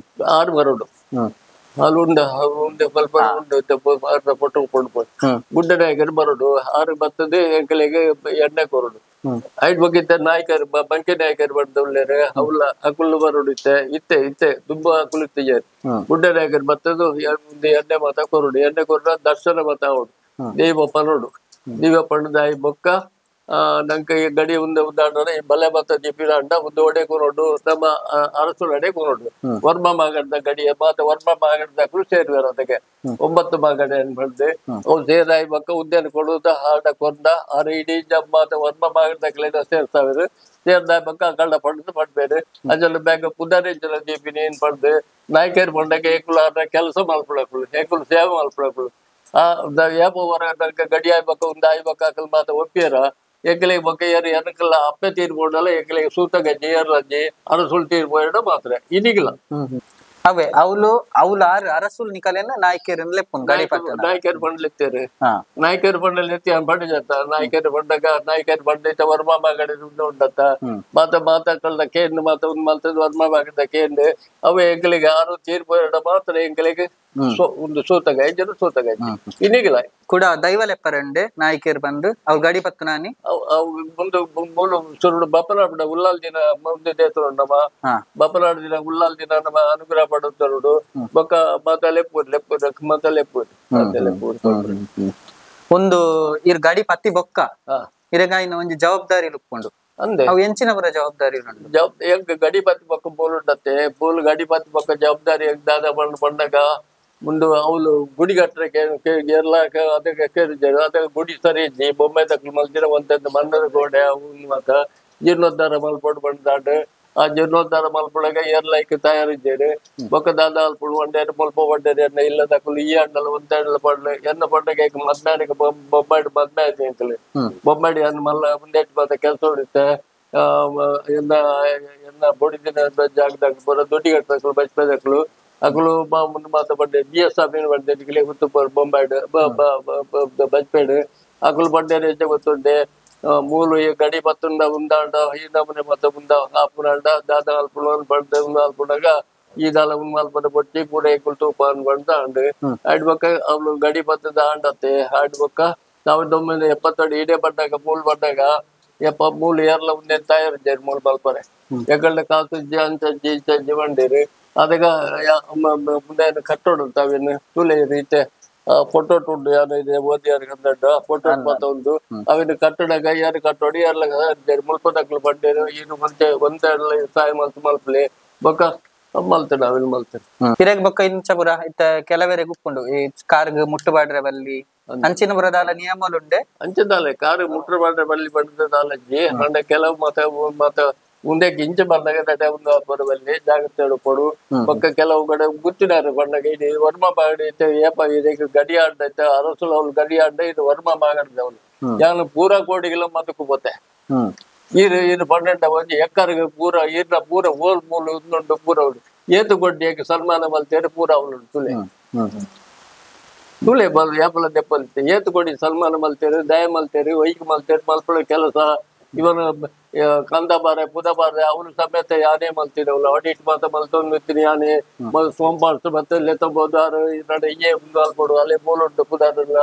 ಆರು ಬರೋಡು ಅಲ್ಲಿ ಉಂಡ ಉಂಡೆ ಸ್ವಲ್ಪ ಉಂಡು ಫೋಟೋ ಕೊಂಡು ಗುಡ್ಡೆ ನಾಯಕರು ಬರೋಡು ಆರು ಬರ್ತದೆ ಎಂಕಲಿಗೆ ಎಣ್ಣೆ ಕೊರೋಡು ಐಟ್ ಬಗ್ಗಿತ್ತ ನಾಯಕರು ಬಂಕೆ ನಾಯಕರು ಬಂದು ಉಳ್ಳೇರು ಅವಲ್ಲ ಅಕುಲು ಬರೋಡು ಇತ್ತೆ ಇತ್ತೆ ಇತ್ತೆ ದುಂಬ ಅಕುಲು ಇತ್ತೆ ಗುಡ್ಡೆ ನಾಯಕರು ಬರ್ತದ್ದು ಎಣ್ಣೆ ಮಾತ ಕೊರೋಡು ಎಣ್ಣೆ ಕೊರಡು ದರ್ಶನ ಮಾತ ಅವಡು ದೈವ ಪನೋಡು ದೈವ ಪಣ್ಣದಾಯಿ ಬೊಕ್ಕ ನಂಗೆ ಈ ಗಡಿ ಉಂದ ಉಂದಾಂಡ ಬಲೆ ಬತ್ತ ಜಿಪಿನಾಂಡ ಒಂದು ಒಡೆ ಕೊರೊಡು ನಮ್ಮ ಅರಸುಲಡೆ ಕೊರೊಡು ವರ್ಮ ಮಾಗಡ್ದ ಗಡಿಯ ಮಾತ ವರ್ಮ ಮಾಗಡ್ದ ಸೇರುವರು ಅದಕ್ಕೆ 9 ಮಾಗಡೆ ಅನ್ಬಂದು ಅವು ಸೇರಾಯಿ ಬಕ್ಕ ಉದ್ಯಾನ ಕೊಡುದ ಹಾಡ ಕೊಂದ ಆರು ಇಡೀ ಮಾತ ವರ್ಮ ಮಾಗಡ್ದ ಸೇರ್ತಾವರು ಸೇರ್ದಾಯ ಬಕ್ಕ ಕಳ್ಳ ಪಡೆದು ಪಡ್ಬೇರು ಅಂಜಲ ಬ್ಯಾಂಕ್ ಪುದಾರಿ ಜಲ ದೀಪಿನಿ ಏನ್ ಪಡ್ದು ನಾಯಕರು ಪಂಡಕ್ಕೆ ಏಕುಲು ಆಡ ಕೆಲಸ ಮಲ್ಪಳಕುಲು ಏಕುಲು ಸೇವೆ ಮಲ್ಪಳಕುಲು ಆ ಏಪ ಹೊರ ಗಡಿ ಆಯ್ಬಕ್ಕ ಒಂದು ಆಯ್ಬಕ್ಕ ಅಕಲ್ ಮಾತ ಒಪ್ಪಿಯರ ಎಂಕಲಿಗೆ ಬೊಕ್ಕ ಏರು ಎನಕಲ್ಲ ಅಪ್ಪೆ ತೀರ್ಪೋಡಲ್ಲ ಎಂಕಲಿಗೆ ಸೂತ ಗಜ್ಜಿ ಏರ್ಲಜ್ಜಿ ಅರಸುಲ್ ತೀರ್ಪೋಡ ಮಾತ್ರ ಇನಿಗಿಲ್ಲ. ಅವೇ ಅವಳು ಅವಳು ಆರು ಅರಸುಲ್ ನಿಕಲೆನ ನಾಯಕರನ್ನ ಲೆಪ್ಪುನ್ ಗಡಿ ಪಟ್ಟಣ ನಾಯಕರು ಬಂಡ್ಲೆತ್ತೇರು ನಾಯಕರು ಬಂಡಲೆತ್ತಿ ಪಂಡ ಜತ್ತ ನಾಯಕರು ಬಂಡಗ ನಾಯಕರು ಬಂಡೈತ ವರ್ಮ ಮಾಗಡೆ ಉಂಡತ್ತ ಮಾತ ಮಾತ ಕಳ್ದ ಕೇಂದ್ರ ಮಾತ ಒಂದು ಮಲ್ತದ ವರ್ಮ ಮಾಗದ ಕೇಂದ್ರ ಅವೆ ಎಂಕಲಿಗೆ ಆರು ತೀರ್ಪೋಡ ಮಾತ್ರ ಎಂಕಲಿಗೆ ಒಂದು ಸೂತಗ ಜನ ಸೂತಗ ಇನ್ನಿಗಿಲ್ಲ ಕೂಡ ದೈವ ಲೆಪ್ಪರಂಡೆ ನಾಯಕರು ಬಂದು ಅವ್ರ ಗಡಿ ಪತ್ತು ನಾನಿ ಮುಂದೆ ಮೂಲ ಸುರುಡು ಬಪ್ಪನಾಡ ಉಲ್ಲಾಲ್ ದಿನ ಮುಂದೆ ದೇತರು ನಮ್ಮ ಬಪ್ಪನಾಡ ದಿನ ಉಲ್ಲಾಲ್ ದಿನ ನಮ್ಮ ಅನುಗ್ರಹ ಪಡುತ್ತರುಡು ಬೊಕ್ಕ ಮಾತ ಲೆಪ್ಪು ಲೆಪ್ಪು ಮಾತ ಲೆಪ್ಪು ಲೆಪ್ಪು ಒಂದು ಇರ್ ಗಡಿ ಪತ್ತಿ ಬೊಕ್ಕ ಇರಗಾಯಿನ ಒಂದು ಜವಾಬ್ದಾರಿ ಲುಕ್ಕೊಂಡು ಅಂದೆ ಅವು ಎಂಚಿನ ಬರ ಜವಾಬ್ದಾರಿ ಗಡಿ ಪತ್ತಿ ಬೊಕ್ಕ ಬೋಲುಂಡತ್ತೆ ಬೋಲು ಗಡಿ ಪತ್ತಿ ಬೊಕ್ಕ ಜವಾಬ್ದಾರಿ ದಾದ ಬಂದು ಬಂದಾಗ ಮುಂದೆ ಅವಳು ಗುಡಿ ಕಟ್ಟರೆ ಎಲ್ಲ ಅದಕ್ಕೆ ಕೇಳಿದ್ದಾರೆ ಅದಕ್ಕೆ ಗುಡಿ ಸರಿ ಇದ್ದಿ ಬೊಂಬೆ ತಕ್ಕಲು ಮಲ್ತಿರ ಒಂದೊಂದು ಮಣ್ಣದ ಗೋಡೆ ಅವು ಮಾತ ಜೀರ್ಣೋದ್ಧಾರ ಮಲ್ಪೊಡು ಬಂದಾಡು ಆ ಜೀರ್ಣೋದ್ಧಾರ ಮಲ್ಪೊಳಗ ಏರ್ಲೈಕ್ ತಯಾರಿದ್ದೇನೆ ಬೊಕ್ಕ ದಾದ ಅಲ್ಪುಡು ಒಂಡೇರು ಮಲ್ಪ ಒಂಡೇರು ಎನ್ನ ಇಲ್ಲ ತಕ್ಕಲು ಈ ಅಂಡಲ ಒಂದೆಂಡಲ ಪಡ್ಲು ಎನ್ನ ಪಡ್ಡಗೆ ಮದ್ನಾಡಿಗೆ ಬೊಂಬಾಡಿ ಮದ್ಮೆ ಆಯ್ತು ಅಂತೇಳಿ ಬೊಂಬಾಡಿ ಅನ್ನ ಮಲ್ಲ ಮುಂದೆ ಮಾತ ಕೆಲಸ ಹೊಡಿತೆ ಎನ್ನ ಎನ್ನ ಬೊಡಿದಿನ ಜಾಗದಾಗ ಬರೋ ದುಡ್ಡಿ ಕಟ್ಟತಕ್ಕಲು ಬಚ್ಚಪದಕ್ಕಲು ಅಕಲು ಮುಂದೆ ಮಾತ ಬಂಡೆ ಬಿ ಎಸ್ ಅಮೀನ್ ಬಂಡೆ ನಿಗಲೇ ಗೊತ್ತು ಬೊಂಬಾಯ್ಡ್ ಬಜ್ಪೇಡು ಅಕಲು ಬಂಡೆ ಹೆಚ್ಚ ಗೊತ್ತುಂಡೆ ಮೂಲು ಈ ಗಡಿ ಬತ್ತುಂಡ ಉಂದಾಂಡ ಈ ನಮೂನೆ ಮತ್ತ ಉಂದ ಆಪುನಾಂಡ ದಾದ ಅಲ್ಪುಣ ಬಂಡೆ ಉಂದ ಅಲ್ಪುಣಾಗ ಈ ದಾಲ ಉಂದ ಬೊಟ್ಟಿ ಪೂರ ಏಕುಲ್ ತೂಪ ಬಂದ ಆಂಡ್ ಆಡ್ಬಕ್ಕ ಅವಳು ಗಡಿ ಬತ್ತದ ಆಂಡತ್ತೆ ಆಡ್ಬಕ್ಕ 1972 ಇಡೇ ಬಂದಾಗ ಮೂಲ್ ಬಂದಾಗ ಯಪ್ಪ ಮೂಲು ಏರ್ಲ ಉಂದೆ ತಯಾರಿದ್ದಾರೆ ಮೂಲು ಬಲ್ಪರೆ ಎಕ್ಕಳ್ಳ ಕಾಸು ಅಂಚಜ್ಜಿ ಇಂಚಜ್ಜಿ ಬಂಡೀರಿ ಅದಕ್ಕೆ ಮುಂದೆ ಕಟ್ಟೋಡು ತಾವೇನು ತುಲೆ ರೀತೆ ಫೋಟೋ ಉಂಟು ಯಾರು ಇದೆ ಓದಿಯಾರು ಕಂದಡ್ಡ ಫೋಟೋ ಮಾತ ಉಂಟು ಅವಿನ ಕಟ್ಟಡಗ ಯಾರು ಕಟ್ಟೋಡಿ ಯಾರ್ಲ ಮುಲ್ಪ ತಕ್ಲು ಬಂಡೇರು ಏನು ಮುಂಚೆ ಒಂದೆರಡು ಸಹಾಯ ಮಲ್ತು ಮಲ್ಪಲೆ ಬೊಕ್ಕ ಮಲ್ತೇನೆ ಅವಿನ ಮಲ್ತೇನೆ ಹಿರೇಗ್ ಬೊಕ್ಕ ಇಂಚಪುರ ಇತ್ತ ಕೆಲವರೆ ಗುಪ್ಪುಂಡು ಈ ಕಾರ್ಗ್ ಮುಟ್ಟುಬಾಡ್ರೆ ಬಲ್ಲಿ ಅಂಚಿನ ಬುರದಾಲ ನಿಯಮಲುಂಡೆ ಅಂಚಿದಾಲೆ ಕಾರು ಮುಟ್ಟುಬಾಡ್ರೆ ಬಲ್ಲಿ ಬಂಡದಾಲಜ್ಜಿ ಅಂಡ ಕೆಲವು ಮತ ಮತ ಮುಂದೆ ಇಂಚೆ ಬಂದಾಗ ನಟ ಒಂದು ಬರುವಲ್ಲಿ ಜಾಗ್ರತೆ ಕೊಡು ಪಕ್ಕ ಕೆಲವು ಕಡೆ ಗುತ್ತಿನಾರು ಬಂದಾಗ ಇದು ವರ್ಮ ಬಾಗಡಿ ಏಪ ಇದಕ್ಕೆ ಗಡಿ ಆಡ್ದೈತೆ ಅರಸುಲು ಅವ್ಳು ಗಡಿ ಆಡ್ಡ ಇದು ವರ್ಮ ಬಾಗಡ್ದ ಅವನು ಯಾನು ಪೂರಾ ಕೋಡಿಗೆಲ್ಲ ಮದಕು ಬೋತೆ ಈರು ಈರು 12 ಒಂಜಿ ಎಕ್ಕರ್ಗೆ ಪೂರ ಈರ್ನ ಪೂರ ಓಲ್ ಮೂಲು ಉಂಡು ಪೂರ ಅವಳು ಏತು ಕೊಡ್ಡಿ ಸನ್ಮಾನ ಮಲ್ತೇರು ಪೂರ ಅವಳು ತುಲೆ ತುಲೆ ಬಲ್ ಏಪಲ ದೆಪ್ಪಲ್ತೆ ಏತು ಕೊಡಿ ಸನ್ಮಾನ ಮಲ್ತೇರು ದಯ ಮಲ್ತೇರು ಒಯ್ಕ್ ಮಲ್ತೇರು ಮಲ್ಪಳ ಕೆಲಸ ಇವನು ಕಂದಬಾರೆ ಪುದಬಾರೆ ಅವನು ಸಮೇತ ಯಾನೇ ಮಲ್ತಿದವಲ್ಲ ಆಡಿಟ್ ಮಾತ ಮಲ್ತೊಂದು ಯಾನೆ ಸೋಂಪಾರ್ಸು ಮತ್ತೆ ಲೆತ್ತಬಹುದು ಆರು ನಡೆ ಇಯೇ ಒಂದು ಅಲ್ಪಡು ಅಲ್ಲೇ ಮೂಲುಂಟು ಪುದಾರಲ್ಲ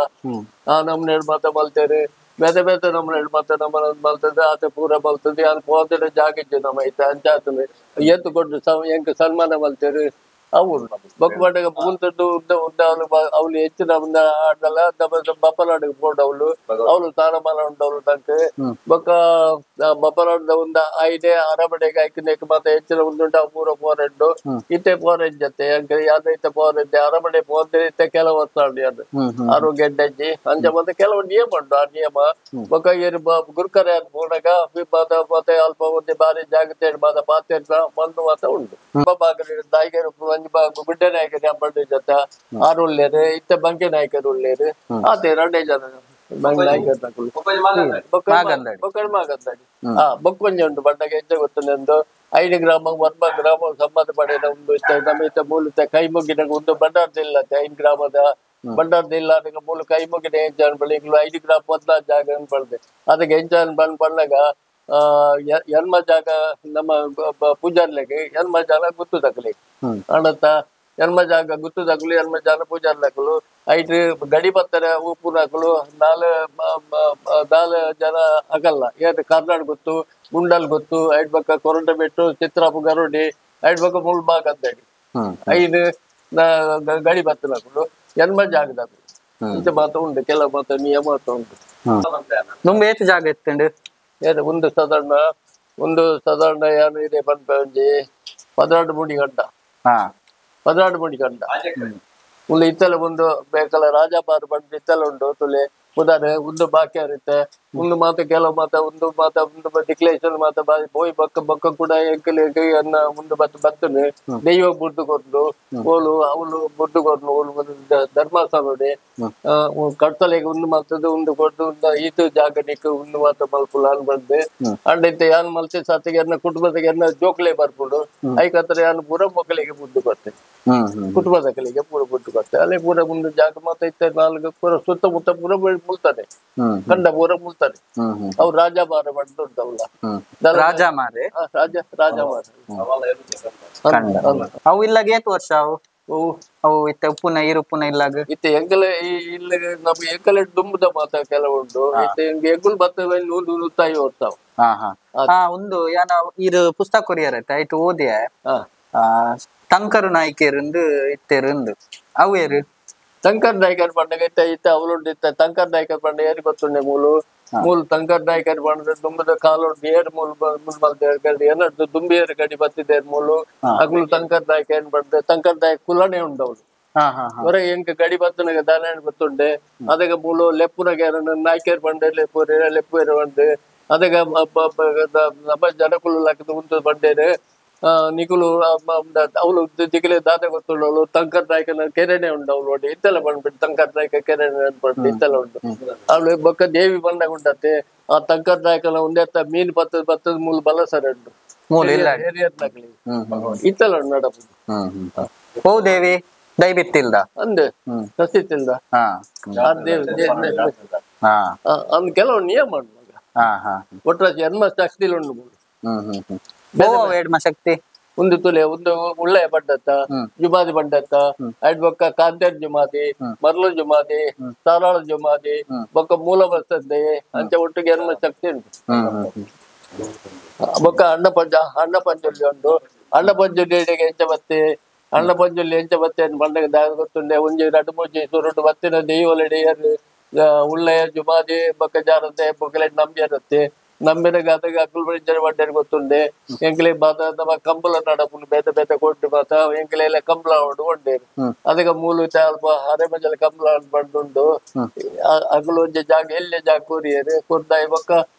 ಆ ನಮ್ಮನೆ ಮಾತ ಮಲ್ತೇರು ಬೇತೆ ಬೇತೆ ನಮ್ಮನೆ ಮಾತ ನಮ್ಮ ಮಲ್ತದೆ ಆತ ಪೂರ ಮಲ್ತದೆ ಯಾನ್ ಪೋದ್ರೆ ಜಾಗ ಇಜ್ಜೆ ನಮ್ಮ ಐತೆ ಅಂಚಾತನೆ ಎತ್ತು ಕೊಟ್ಟು ಎಂಕ್ ಸನ್ಮಾನ ಮಲ್ತೇರು ಅವು ಬೊಕ್ಕ ಮುಂತದ್ದು ಉದ್ದ ಉದ್ದ ಅವಳು ಅವಳು ಹೆಚ್ಚಿನ ಮುಂದೆ ಆಡಲ್ಲ ಬಪ್ಪಲಾಡಿಗೆ ಪೋಡು ಅವಳು ಅವಳು ಸ್ಥಾನಮಾನ ಉಂಟವಳು ತನಕ ಬೊಕ್ಕ ಬಪ್ಪಲಾಡದ ಒಂದು ಐದೇ ಅರಮನೆಗೆ ಐಕನೇಕ ಮತ್ತೆ ಹೆಚ್ಚಿನ ಒಂದುಂಟು ಪೂರ ಪೋರೆಂಡು ಇತ್ತೆ ಪೋರೆಂಜ್ ಜೊತೆ ಅಂಕ ಯಾವ್ದೈತೆ ಪೋರೆಂಜೆ ಅರಮನೆ ಪೋದ್ರೆ ಇತ್ತೆ ಕೆಲವು ವರ್ಷ ಅದು ಆರೋಗ್ಯ ಅಜ್ಜಿ ಅಂಚ ಮತ್ತೆ ಕೆಲವು ನಿಯಮ ಉಂಟು ಆ ನಿಯಮ ಬೊಕ್ಕ ಏನು ಗುರುಕರೆ ಪೋನಾಗ ಮತ್ತೆ ಅಲ್ಪ ಒಂದು ಬಾರಿ ಜಾಗ್ರತೆ ಮಾತ ಪಾತ್ರೆ ಮಣ್ಣು ಮಾತ ಉಂಟು ನಾಯಕರು ಗುಡ್ಡೆ ನಾಯಕರು ಪಂಡ ಜೊತೆ ಆರು ಉಳ್ಳೇರು ಇತ್ತ ಬಂಕೆ ನಾಯಕರು ಉಳ್ಳೇರು ಆತೆ ಎರಡೇ ಜನ ನಾಯಕರು ಮಾಗಂದಾಡಿ ಆ ಬೊಕ್ಕೊಂಜಿ ಉಂಟು ಬಂಡಗ ಹೆಚ್ಚ ಗೊತ್ತುಂದು 5 ಗ್ರಾಮ ವರ್ಮ ಗ್ರಾಮ ಸಂಬಂಧ ಪಡೆದ ಒಂದು ನಮ್ಮ ಇತ್ತ ಮೂಲತ ಕೈ ಮುಗಿನ ಒಂದು ಬಂಡಾರ್ದಿಲ್ಲ 5 ಗ್ರಾಮದ ಬಂಡಾರ್ದಿಲ್ಲ ಅದಕ್ಕೆ ಮೂಲ ಕೈ ಮುಗಿನ ಎಂಚಾನ್ ಬಳಿ 5 ಗ್ರಾಮ ಮೊದಲ ಜಾಗ ಅನ್ಬಳ್ದೆ ಅದಕ್ಕೆ ಎಂಚಾನ್ ಬಂದ್ ಬಂದಾಗ ಎನ್ಮ ಜಾಗ ನಮ್ಮ ಪೂಜಾರ್ಲೆಗೆ ಎನ್ಮ ಜಾಗ ಗುತ್ತು ತಕಲಿ ಅಣತ ಎನ್ಮ ಜಾಗ ಗುತ್ತು ತಕಲು ಎನ್ಮ ಜಾಗ ಪೂಜಾರ್ಲಕಲು ಐಟ್ ಗಡಿ ಬತ್ತಾರೆ ಉಪ್ಪುನಕಲು ನಾಲ್ ಜನ ಆಗಲ್ಲ ಏನ್ ಕರ್ನಾಡ್ ಗೊತ್ತು ಗುಂಡಲ್ ಗೊತ್ತು ಐಟ್ ಬಕ್ಕ ಕೊರಂಟ ಬೆಟ್ಟು ಚಿತ್ರಾಪು ಗರುಡಿ ಐಟ್ ಬಕ್ಕ ಮುಳ್ಬಾಗ್ ಅಂತೇಳಿ 5 ಗಡಿ ಬತ್ತನಕಲು ಎನ್ಮ ಜಾಗದಕಲು ಇಂಚ ಮಾತ ಉಂಡು ಕೆಲವು ಮಾತ ನಿಯಮ ಉಂಟು. ದುಂಬು ಏತ್ ಜಾಗ ಇತ್ತುಂಡು? ಒಂದು ಸಾಧಾರಣ ಒಂದು ಸಾಧಾರಣ ಏನು ಇದೆ ಪನ್ಪ ಒಂಜಿ 12 ಮುಡಿ ಗಂಡ 12 ಮುಡಿ ಗಂಡ ಉಂದು ಇತ್ತಲ ಒಂದು ಬೇಕಲ್ಲ ರಾಜಾಬಾರ್ ಬಂದು ಇತ್ತಲ ಉಂಟು ತುಲೆ ಉದಾಹರಣೆ ಒಂದು ಬಾಕಿ ಇರುತ್ತೆ ಒಂದು ಮಾತ ಕೆಲವು ಮಾತ ಒಂದು ಮಾತ ಒಂದು ಡಿಕ್ಲೇಷನ್ ಮಾತ ಬೋಯ್ ಬಕ್ಕ ಬಕ್ಕ ಕೂಡ ಅನ್ನ ಒಂದು ಬತ್ತ ಬತ್ತನೆ ದೈವ ಬುಡ್ಡು ಕೊರ್ದು ಓಲು ಅವಳು ಬುಡ್ಡು ಕೊರ್ದು ಓಲು ಧರ್ಮಸ್ಥಾನಡೆ ಕಡ್ತಲೆಗೆ ಒಂದು ಮಾತದ್ದು ಒಂದು ಕೊಡ್ದು ಈತು ಜಾಗನಿಕ್ ಒಂದು ಮಾತ ಮಲ್ಪುಲ ಅನ್ ಬಂದು ಅಂಡ್ ಇತ್ತೆ ಯಾನ್ ಮಲ್ತೆ ಸಾತಿಗೆ ಅನ್ನ ಕುಟುಂಬದಾಗೆ ಅನ್ನ ಜೋಕ್ಲೆ ಬರ್ಪುಂಡು ಐಕತ್ರ ಯಾನ್ ಪೂರ ಮಕ್ಕಳಿಗೆ ಬುಡ್ಡು ಕೊಡ್ತೆ ಕುಟುಂಬದಕಲಿಗೆ ಪೂರ ಬುಡ್ಡು ಕೊಡ್ತೆ ಅಲ್ಲಿ ಪೂರ ಒಂದು ಜಾಗ ಮಾತ ಇತ್ತೆ ನಾಲ್ಕು ಪೂರ ಸುತ್ತಮುತ್ತ ಪೂರ ಮುಲ್ತಾನೆ ಕಂಡ ಪೂರ ಮುಲ್ತಾನೆ ಅವ್ರು ರಾಜ ಮಾರ ಬಂದು ಉಂಟವಲ್ಲ ರಾಜ ಮಾರೆ ರಾಜ ರಾಜ ಮಾರ ಅವು ಇಲ್ಲಾಗ ಏತ್ ವರ್ಷ ಅವು ಅವು ಇತ್ತೆ ಉಪ್ಪುನ ಈರುಪ್ಪುನ ಇಲ್ಲಾಗ ಇತ್ತೆ ಎಂಕಲ ಇಲ್ಲ ನಮ್ಗೆ ಎಂಕಲೆ ದುಂಬುದ ಮಾತ ಕೆಲವು ಉಂಟು ಇತ್ತೆ ಎಂಕುಲ್ ಬತ್ತ 150 ವರ್ಷ. ಒಂದು ಯಾನ ಇದು ಪುಸ್ತಕ ಕೊರಿಯರ್ ಐತೆ ಐಟ್ ಓದಿಯ ತಂಕರು ನಾಯ್ಕೇರಿಂದು ಇತ್ತೇರಿಂದು ಅವು ಏರು ತಂಕರ್ ನಾಯ್ಕರ್ ಪಂಡಗ ಇತ್ತ ಇತ್ತ ಅವಳುಂಡು ಇತ್ತ ತಂಕರ್ ನಾಯ್ಕರ್ ಪಂಡ ಏರು ಗೊತ್ತುಂಡೆ ಮೂಲು ಮೂಲು ತಂಕರ್ ನಾಯ್ಕರ್ ಪಂಡ ದುಂಬದ ಕಾಲುಂಡು ಏರು ಮೂಲು ಏನದ್ದು ದುಂಬಿ ಏರು ಗಡಿ ಬತ್ತಿದ್ದೇರು ಮೂಲು ಅಗುಲು ತಂಕರ್ ನಾಯ್ಕ ಏನ್ ಪಂಡ ತಂಕರ್ ನಾಯಕ್ ಕುಲನೆ ಉಂಡು ಅವಳು ಹೊರಗೆ ಎಂಕ ಗಡಿ ಬತ್ತನಗ ದಾನ ಬತ್ತುಂಡೆ ಅದಗ ಮೂಲು ಲೆಪ್ಪುನಗ ನಾಯ್ಕೇರ್ ಪಂಡೆ ಲೆಪ್ಪು ಲೆಪ್ಪು ಏರು ಪಂಡೆ ಅದಗ ನಮ್ಮ ಜನಕುಲು ಲಕ್ಕದ ಉಂಟು ಬಂಡೇರು ನಿಕುಲು ಅವಳು ದಿಗಿಲೆ ದಾದ ಗೊತ್ತುಳ್ಳವಳು ತಂಕರ್ ನಾಯಕನ ಕೆರೆನೆ ಉಂಡು ಅವಳು ನೋಡಿ ಇತ್ತೆಲ್ಲ ಬಂದ್ಬಿಟ್ಟು ತಂಕರ್ ನಾಯಕ ಕೆರೆನೆ ಅನ್ಬಿಟ್ಟು ಇತ್ತೆಲ್ಲ ಉಂಟು ಅವಳು ಬೊಕ್ಕ ದೇವಿ ಬಂದಾಗ ಉಂಟತ್ತೆ ಆ ತಂಕರ್ ನಾಯಕನ ಒಂದೇ ಮೀನು ಬತ್ತದ ಬತ್ತದ ಮೂಲ ಬಲಸರ ಉಂಟು ಇತ್ತೆಲ್ಲ ಉಂಟು ನಡಪು. ಓ ದೇವಿ ದೈಬಿತ್ತಿಲ್ದ ಅಂದೆ ಸಸಿತ್ತಿಲ್ದ ಅಂದ್ ಕೆಲವು ನಿಯಮ ಉಂಟು ಒಟ್ರಾಸಿ ಎನ್ಮ ಶಕ್ತಿಲು ಉಂಟು. ಶಕ್ತಿ ಒಂದು ತುಲೆ ಒಂದು ಉಳ್ಳೆಯ ಬಂಡತ್ತ ಜುಮಾದಿ ಬಂಡತ್ತ ಐಡ್ ಬೊಕ್ಕ ಕಾಂತೇರ್ ಜುಮಾದಿ ಮರ್ಲು ಜುಮಾದಿ ಸಾರಾಳ ಜುಮಾದಿ ಬೊಕ್ಕ ಮೂಲ ಬರ್ತದೆ ಅಂಚೆ ಒಟ್ಟಿಗೆ ಎನ್ಮ ಶಕ್ತಿ ಉಂಟು. ಬೊಕ್ಕ ಅಣ್ಣ ಪಂಜ ಅಣ್ಣ ಪಂಜುಳ್ಳಿ ಉಂಟು. ಅಣ್ಣ ಪಂಜುಳ್ಳಿ ಎಂಚ ಬತ್ತಿ ಅಣ್ಣ ಪಂಜುಳ್ಳಿ ಎಂಚ ಬತ್ತಿ ಅಂತ ಬಂಡಗ ದಾದ ಗೊತ್ತುಂಡೆ ಒಂಜಿ ರಡ್ಡು ಮೂಜಿ ಸುರುಟು ಬತ್ತಿನ ದೈವೊಲೆಡೆ ಉಳ್ಳೆಯ ಜುಮಾದಿ ಬೊಕ್ಕ ಜಾರತ್ತೆ ಬೊಕ್ಕಲೆ ನಂಬಿರುತ್ತೆ ನಂಬಿನ ಗಾತಗ ಅಕ್ಕುಲ್ ಬಡಿಂಜನ ಬಂಡೇರು ಗೊತ್ತುಂಡೆ ಎಂಕಲೆ ಬಾತ ನಮ್ಮ ಕಂಬಳ ನಡಪುಂಡು ಬೇತೆ ಬೇತೆ ಕೊಟ್ಟು ಮಾತ ಎಂಕಲೆ ಎಲ್ಲ ಕಂಬಳ ಉಂಡು ಒಂಡೇರು ಅದಕ್ಕೆ ಮೂಲು ಅಲ್ಪ ಅರೆ ಮಂಜಲ ಕಂಬಳ ಬಂದುಂಡು ಅಗಲು ಒಂಜಿ ಜಾಗ ಎಲ್ಲೆ ಜಾಗ ಕೋರಿಯರು ಕೊರ್ದಾಯಿ ಬೊಕ್ಕ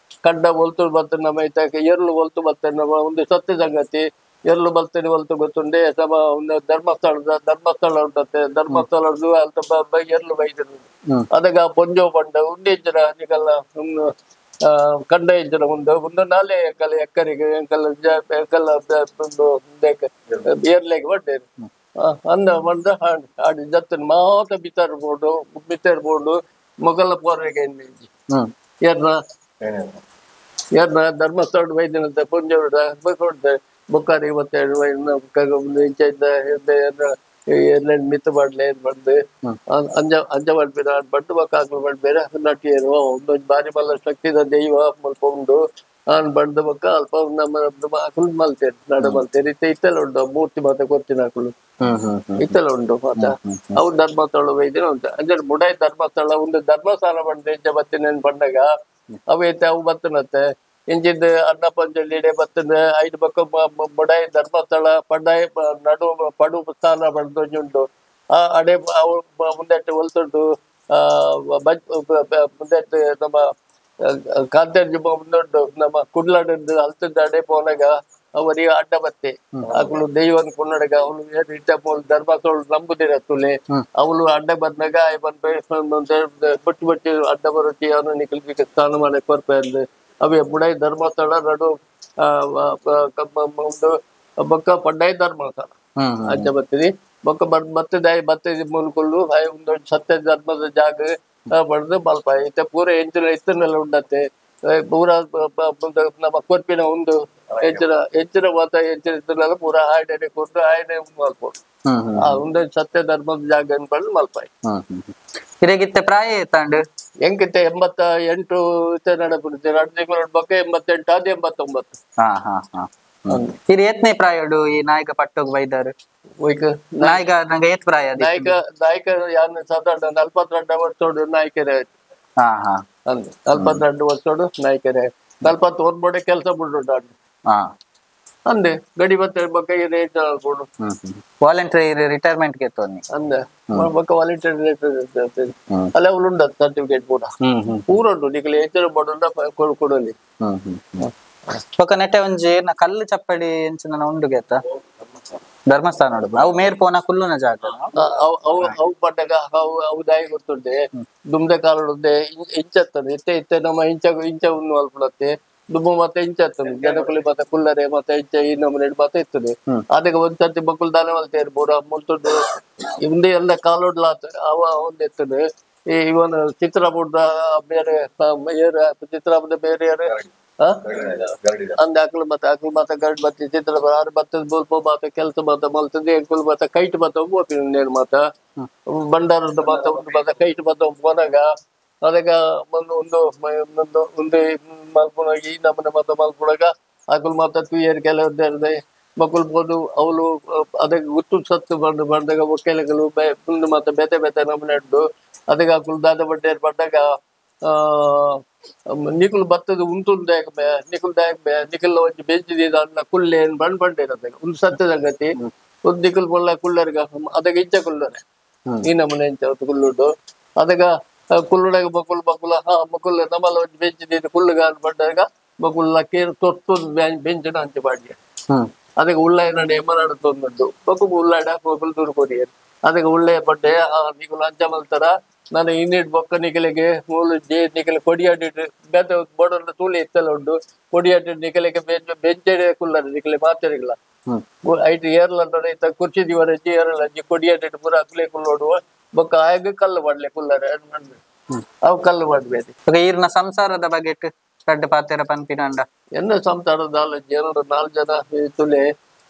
ಕಂಡ ಒಲ್ತು ಬತ್ತ ನಮ್ಮ ಇತ್ತ ಎರ್ಲು ಒಲ್ತು ಬತ್ತ ನಮ್ಮ ಒಂದು ಸತ್ಯ ಸಂಗತಿ ಎರ್ಲು ಬಲ್ತೇನೆ ಒಲ್ತು ಗೊತ್ತುಂಡೆ ನಮ್ಮ ಒಂದು ಧರ್ಮಸ್ಥಳದ ಧರ್ಮಸ್ಥಳ ಉಂಟತ್ತೆ ಧರ್ಮಸ್ಥಳ ಅಲ್ಪ ಎರ್ಲು ಬೈದರು ಅದಕ್ಕೆ ಪೊಂಜೋ ಬಂಡ ಉಂಡಿಂಜನ ನಿಕಲ್ಲ ಕಂಡ ಇಂಚಿನ ಒಂದು ಒಂದು ನಾಲೆ ಕಲ ಎಕ್ಕರಿಗೆ ಎಂಕಲ್ಲ ಎಂಕಲ್ಲ ಏರ್ಲೆಗೆ ಬಂಡೇರು ಅಂದ ಬಂದ ಆಡಿ ಜತ್ತನ ಮಾತ ಬಿತ್ತರ್ ಬೋಡು ಬಿತ್ತರ್ ಬೋಡು ಮೊಗಲ ಪೋರಿಗೆ ಏರ್ನ ಏರ್ನ ಧರ್ಮಸ್ಥಳ ವೈದ್ಯನಂತ ಪುಂಜೋಡ ಕೊಡ್ತೆ ಬೊಕ್ಕಾರಿಗೆ ಮತ್ತೆ ಇಂಚ ಇದ್ದ ಮಿತ್ತು ಮಾಡ್ಲೆ ಬಂದು ಅಂಜ ಅಂಜ ಮಾಡ್ಬೇರ ಬಟ್ಟು ಬೊಕ್ಕ ಮಾಡ್ಬೇರೆ ನಟಿಯರು ಒಂದೊಂದು ಬಾರಿ ಮಲ್ಲ ಶಕ್ತಿದ ದೈವ ಮಲ್ಪ ಉಂಡು ಆನ್ ಬಂದ ಬೊಕ್ಕ ಅಲ್ಪ ನಮ್ಮ ಅಕುಲು ಮಲ್ತೇನೆ ನಡ ಮಲ್ತೇನೆ ಇತ್ತೆ ಇತ್ತೆಲ್ಲ ಉಂಟು ಮೂರ್ತಿ ಮಾತ ಕೊತ್ತಿನ ಅಕುಲು ಇತ್ತೆಲ್ಲ ಉಂಟು ಮಾತ ಅವು ಧರ್ಮಸ್ಥಳ ವೈದ್ಯನ ಉಂಟು ಅಂದ್ರೆ ಮುಡಾಯಿ ಧರ್ಮಸ್ಥಳ ಒಂದು ಧರ್ಮಸ್ಥಳ ಬಂದ ಇಂಚ ಬತ್ತಿನ ಬಂದಾಗ ಅವೈತೆ ಅವು ಬತ್ತನತ್ತೆ ಇಂಚಿದ್ದು ಅನ್ನ ಪಂಜಳ್ಳಿಡೆ ಬತ್ತನ ಐದು ಬೊಕ್ಕ ಮುಡಾಯಿ ಧರ್ಮಸ್ಥಳ ಪಂಡಾಯಿ ನಡು ಪಡು ಸ್ಥಾನ ಬಂದು ಆ ಅಡೆ ಅವು ಮುಂದೆಟ್ಟು ಒಲ್ತುಂಟು ಮುಂದೆಟ್ಟು ನಮ್ಮ ಕಾಂತೇರ್ ಜುಮ್ಮ ಮುಂದುಂಟು ನಮ್ಮ ಕುಡ್ಲಾಡು ಅಲ್ತದ ಅಡೆ ಪೋನಾಗ ಅವರಿಗೆ ಅಡ್ಡ ಬತ್ತೆ ಅಕುಲು ದೈವನ್ ಕುನ್ನಡಗ ಅವಳು ಇಟ್ಟ ಧರ್ಮಸ್ಥಳ ನಂಬುದಿರ ತುಲೆ ಅವಳು ಅಡ್ಡ ಬಂದಾಗ ಬಟ್ಟಿ ಬಟ್ಟಿ ಅಡ್ಡ ಬರೊಟ್ಟಿ ಅವನು ನಿಕಲ್ ಸ್ನಾನ ಮಾಡಕ್ ಬರ್ಪೆ ಅಂದ್ ಅವೇ ಬುಡಾಯಿ ಧರ್ಮಸ್ಥಳ ನಡು ಒಂದು ಬೊಕ್ಕ ಪಡ್ಡಾಯಿ ಧರ್ಮಸ್ಥಳ ಅಂಚ ಬತ್ತಿರಿ ಬೊಕ್ಕ ಬತ್ತದ ಬತ್ತದ ಮೂಲಕೊಲ್ಲು ಒಂದು ಸತ್ಯ ಧರ್ಮದ ಜಾಗ ಬಡ್ದು ಮಲ್ಪ ಇತ್ತೆ ಪೂರ ಎಂಚಿನ ಇತ್ತನೆಲ್ಲ ಉಂಡತ್ತೆ ಪೂರ ನಮ್ಮ ಕೊರ್ಪಿನ ಒಂದು ಹೆಚ್ಚಿನ ಹೆಚ್ಚಿನ ಮಾತ ಹೆಚ್ಚಿನ ಇತ್ತನೆಲ್ಲ ಪೂರ ಆಯ್ನೆ ಕೊಟ್ಟು ಆಯ್ನೆ ಮಲ್ಪೊಡು ಆ ಒಂದು ಸತ್ಯ ಧರ್ಮದ ಜಾಗ ಅನ್ಕೊಂಡು ಮಲ್ಪಾಯಿ. ಇದಾಗಿತ್ತೆ ಪ್ರಾಯ ಏತಾಂಡು ಎಂಕಿತ್ತೆ 88 ನಡಪುಂಡು 2 ತಿಂಗಳ ಬೊಕ್ಕ 88 ಅದು 89. ಇದು ಏತ್ನೇ ಪ್ರಾಯಡು ಈ ನಾಯಕ ಪಟ್ಟೋಗ್ ಬೈದಾರು ನಾಯಕ ನಂಗೆ ಏತ್ ಪ್ರಾಯ ನಾಯಕ ನಾಯಕ ಯಾರು ಸಾಧಾರಣ 42 ವರ್ಷೋಡು ನಾಯಕರೇ ಅಂದ್ 42 ವರ್ಷೋಡು ನಾಯಕರೇ 41 ಕೆಲಸ ಬಿಡ್ರು ಅಂದೆ ಗಡಿ ಬತ್ತ ಬೊಕ್ಕ ರೇಟ್ ಅಲ್ಪುಂಡು ವಾಲಂಟಿಯರ್ ರಿಟೈರ್ಮೆಂಟ್ ಗೆ ಅಂದೆ ಬೊಕ್ಕ ವಾಲಂಟಿಯರ್ ಅಲ್ಲ ಅವ್ಲು ಉಂಡ ಸರ್ಟಿಫಿಕೇಟ್ ಪೂರ ಪೂರ ಉಂಟು ನಿಕಲೆ ಹೆಚ್ಚಿನ ಬೋರ್ಡ್ ಕೊಡಲಿ ಬೊಕ್ಕ ನೆಟ್ಟೆ ಒಂಜಿ ಏನ ಕಲ್ಲು ಚಪ್ಪಡಿ ಎಂಚಿನ ಉಂಡು ಗೆತ್ತ ಧರ್ಮಸ್ಥಾನ ಅವು ಮೇರ್ ಪೋನ ಕುಲ್ಲುನ ಜಾಗ ಅವು ಅವು ಪಡ್ಡಗ ಅವು ಅವು ದಾಯಿ ಗೊತ್ತುಂಡೆ ದುಮ್ದೆ ಕಾಲುಂಡೆ ಇಂಚತ್ತದೆ ಇತ್ತೆ ಇತ್ತೆ ನಮ್ಮ ಇಂಚ ಇಂಚ ಉಂಡು ಅಲ್ಪುಡತ್ತೆ ದುಮ್ಮು ಮತ್ತೆ ಇಂಚತ್ತದೆ ಜನಕುಲಿ ಮತ್ತೆ ಕುಲ್ಲರೆ ಮತ್ತೆ ಇಂಚ ಈ ನಮ್ಮನೆ ಮತ್ತೆ ಇರ್ತದೆ ಅದಕ್ಕೆ ಒಂದ್ ಸರ್ತಿ ಬಕ್ಕುಲ್ ದಾನೆ ಮಲ್ತೇರು ಪೂರ ಮುಲ್ತುಂಡು ಇಂದೆ ಎಲ್ಲ ಕಾಲುಡ್ಲ ಅವ ಒಂದ್ ಇರ್ತದೆ ಈ ಇವನ್ ಚಿತ್ರಪುಟ ಬೇರೆ ಏರು ಚಿತ್ರಪುಟ ಬೇರೆ ಏರು ಅಂದ ಅಕ್ಲು ಮತ್ತೆ ಅಕ್ಲು ಮತ್ತೆ ಗರಡ್ ಬತ್ತಿ ಚಿತ್ರ ಆರು ಬತ್ತದ ಬೋಲ್ಪೋ ಮಾತ ಕೆಲಸ ಮಾತ ಮಲ್ತದೆ ಎಂಕುಲು ಮಾತ ಕೈಟ್ ಮಾತ ನೇನು ಮಾತ ಬಂಡಾರದ ಮಾತ ಒಂದು ಮಾತ ಕೈಟ್ ಮಾತ ಪೋನಾಗ ಅದಕ್ಕ ಒಂದು ಒಂದು ಒಂದು ಮಲ್ಪುನಾಗ ಈ ನಮ್ಮನೆ ಮಾತ ಮಲ್ಪುನಾಗ ಅಕುಲು ಮಾತ ತುಯ್ಯರ್ ಕೆಲವು ಮಕ್ಕಳು ಬೋದು ಅವಳು ಅದಕ್ಕೆ ಗುತ್ತು ಸತ್ತು ಬಂದು ಬಂದಾಗ ಒಕ್ಕೆಲಗಳು ಮುಂದೆ ಮಾತ ಬೇತೆ ಬೇತೆ ನಮ್ಮನೆ ಉಂಟು ಅದಕ್ಕೆ ಅಕುಲು ದಾದ ಬಡ್ಡೆ ಪಟ್ಟಾಗ ನಿಕುಲು ಬತ್ತದ ಉಂಟು ದಾಯಕ ನಿಕುಲ್ ದಾಯಕ ನಿಕಲ್ ಒಂಜಿ ಬೆಂಚಿದ ಅನ್ನ ಕುಲ್ಲೆ ಬಣ್ಣ ಬಂಡೆ ಇರತ್ತೆ ಒಂದು ಸತ್ತದ ಗತಿ ಒಂದು ನಿಕುಲ್ ಬೊಲ್ಲ ಕುಲ್ಲರ್ಗ ಅದಕ್ಕೆ ಇಂಚ ಕುಲ್ಲರೆ ಈ ನಮ್ಮನೆ ಇಂಚ ಕುಲ್ಲುಂಡು ಅದಕ್ಕ ಕುಲ್ಲುಡಾಗ ಬಕುಲ್ ಬಕುಲ ಹಾ ಮಕುಲ್ ನಮ್ಮಲ್ಲ ಒಂಜಿ ಬೆಂಚಿದ ಕುಲ್ಲುಗ ಬಂಡಾಗ ಬಕುಲ್ಲ ಕೇರು ತೊಟ್ಟು ಬೆಂಚಿನ ಅಂಚೆ ಬಾಡಿಯ ಅದಕ್ಕೆ ಉಳ್ಳಾಯ ನಡೆ ಎಮ್ಮನಾಡು ತೊಂದುಂಟು ಬೊಕ್ಕ ಉಳ್ಳಾಡ ಬಕುಲ್ ದೂರು ಕೊರಿಯರ್ ಅದಕ್ಕೆ ಉಳ್ಳೆ ಬಡ್ಡೆ ನಿಕುಲ್ ಅಂಚ ಮಲ್ತಾರ ನಾನು ಇನ್ನಿಟ್ ಬೊಕ್ಕ ನಿಕಲಿಗೆ ಮೂಲು ಜೆ ನಿಕಲೆ ಕೊಡಿಯಾಡಿ ಬೇತೆ ಬೋರ್ಡರ್ ತೂಳಿ ಇತ್ತೆಲ್ಲ ಉಂಟು ಕೊಡಿಯಾಡಿ ನಿಕಲಿಗೆ ಬೆಂಚೆಡೆ ಕುಲ್ಲರೆ ನಿಕಲೆ ಮಾತೆರಿಲ್ಲ ಐಟ್ ಏರ್ಲ ಇತ್ತ ಕುರ್ಚಿ ದಿವರ ಏರಲ್ಲ ಕೊಡಿಯಾಡಿ ಪೂರ ಅಕ್ಲೆ ಕುಲ್ಲೋಡುವ ಬೊಕ್ಕ ಆಗ ಕಲ್ಲು ಮಾಡ್ಲೆ ಕುಲ್ಲರೆ ಅವು ಕಲ್ಲು ಮಾಡ್ಬೇಕು. ಈರ್ನ ಸಂಸಾರದ ಬಗ್ಗೆ ರಡ್ಡು ಪಾತೆರ ಪನ್ಪಿನಂಡ ಎನ್ನ ಸಂಸಾರದ ಎರಡು ನಾಲ್ಕು ಜನ ತುಲೆ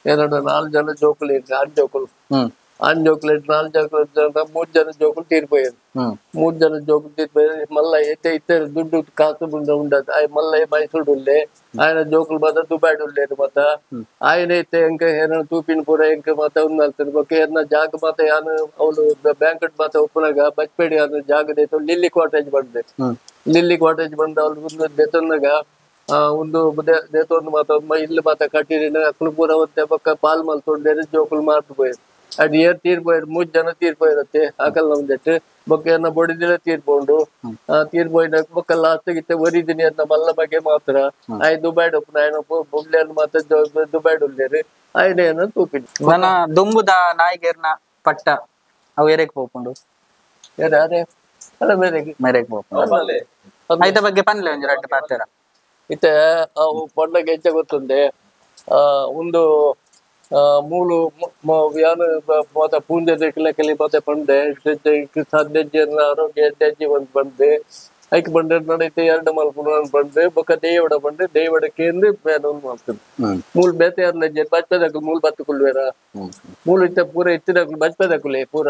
ಎರಡು ನಾಲ್ಕು ಜನ ಜೋಕುಲು ಆನ್ ಜೋಕುಲು ಆನ್ ಜೋಕುಲು ನಾಲ್ಕು ಜೋಕುಲು ಮೂರು ಜನ ಜೋಕುಲು ತೀರ್ಪೋಯರು ಮೂರು ಜನ ಜೋಕುಲು ತೀರ್ಪೋಯರು ಮಲ್ಲ ಇತ್ತೆ ಇತ್ತೆ ದುಡ್ಡು ಕಾಸು ಮುಂದೆ ಉಂಡದು ಆಯ್ ಮಲ್ಲ ಮೈಸೂರು ಉಲ್ಲೆ ఆయన ಜೋಕುಲು ಮಾತ ದುಬಾಯ್ಡ್ ಉಲ್ಲೇರು ಮಾತ ఆయన ಇತ್ತೆ ಎಂಕ ಏನ ತೂಪಿನ ಪೂರ ಎಂಕ ಮಾತ ಉಂದಾಲ್ತದೆ ಬೊಕ್ಕ ಏನ ಜಾಗ ಮಾತ ಯಾನು ಅವಳು ಬ್ಯಾಂಕ್ ಮಾತ ಉಪ್ಪುನಾಗ ಬಚ್ಪೇಡಿ ಯಾನು ಜಾಗ ದೇತು ಲಿಲ್ಲಿ ಕ್ವಾಟೇಜ್ ಬಂದೆ ಲಿಲ್ಲಿ ಕ್ವಾಟೇಜ್ ಬಂದ ಅವಳು ದೇತನ್ನಾಗ ಒಂದು ದೇತೊಂದು ಮಾತ ಇಲ್ಲು ಮಾತ ಕಟ್ಟಿರಿನ ಅಕ್ಲು ಪೂರ ಒತ್ತೆ ಬೊಕ್ಕ ಪಾಲ್ ಮಲ್ತೊಂಡೇರು ಜೋಕುಲು ಮಾರ್ತು ಪೋಯರು ಅದು ಏರ್ ತೀರ್ಪೋಯರು ಮೂರು ಜನ ತೀರ್ಪೋಯಿರತ್ತೆ ಆಕಲ್ ನಮ್ದೆಟ್ಟು ಬೊಕ್ಕ ಏನ ಬೊಡಿದಿಲ್ಲ ತೀರ್ಪೋಂಡು ತೀರ್ಪೋಯಿನ ಬೊಕ್ಕ ಲಾಸ್ಟ್ ಗಿತ್ತೆ ಒರಿದಿನಿ ಅಂತ ಮಲ್ಲ ಬಗ್ಗೆ ಮಾತ್ರ ಆಯ್ ದುಬೈಡ್ ಒಪ್ಪುನ ఆయన ಬೊಬ್ಲೇನು ಮಾತ ದುಬೈಡ್ ಉಲ್ಲೇರು ఆయన ಏನ ತೂಪಿನಿ ನನ್ನ ದುಂಬುದ ನಾಯಿಗೇರ್ನ ಪಟ್ಟ ಅವು ಎರೆಗ್ ಪೋಪುಂಡು ಅರೆ ಅಲ್ಲ ಮೇರೆಗೆ ಮೇರೆಗ್ ಪೋಪುಂಡು ಐತ ಬಗ್ಗೆ ಪನ್ಲೆ ಒಂಜಿ ರಡ್ಡು ಪಾತೆರ ಇತ್ತೆ ಅವು ಪಂಡಗ ಹೆಚ್ಚ ಗೊತ್ತುಂಡೆ ಒಂದು ಮೂಲು ಯಾನು ಮಾತ ಪೂಂಜೆ ಕೆಲಿ ಮಾತೆ ಪಂಡೆ ಸಾಧ್ಯಜ್ಜಿ ಆರೋಗ್ಯ ಎಡ್ಡೆಜ್ಜಿ ಒಂದು ಬಂದೆ ಐಕ್ ಬಂಡೆ ನಡೈತೆ ಎರಡು ಮಲ್ಪುನ ಬಂದೆ ಬೊಕ್ಕ ದೇವಡ ಬಂಡೆ ದೇವಡಕ್ಕೆ ಎಂದು ಬೇನ ಒಂದು ಮಾಡ್ತದೆ ಮೂಲು ಬೇತೆ ಯಾರಲ್ಲ ಬಚ್ಚದಕ್ಕಲು ಮೂಲು ಬತ್ತುಕೊಳ್ಳುವೇರ ಮೂಲು ಇತ್ತ ಪೂರ ಇತ್ತಿನಕುಲು ಬಚ್ಚದಕ್ಕುಲೆ ಪೂರ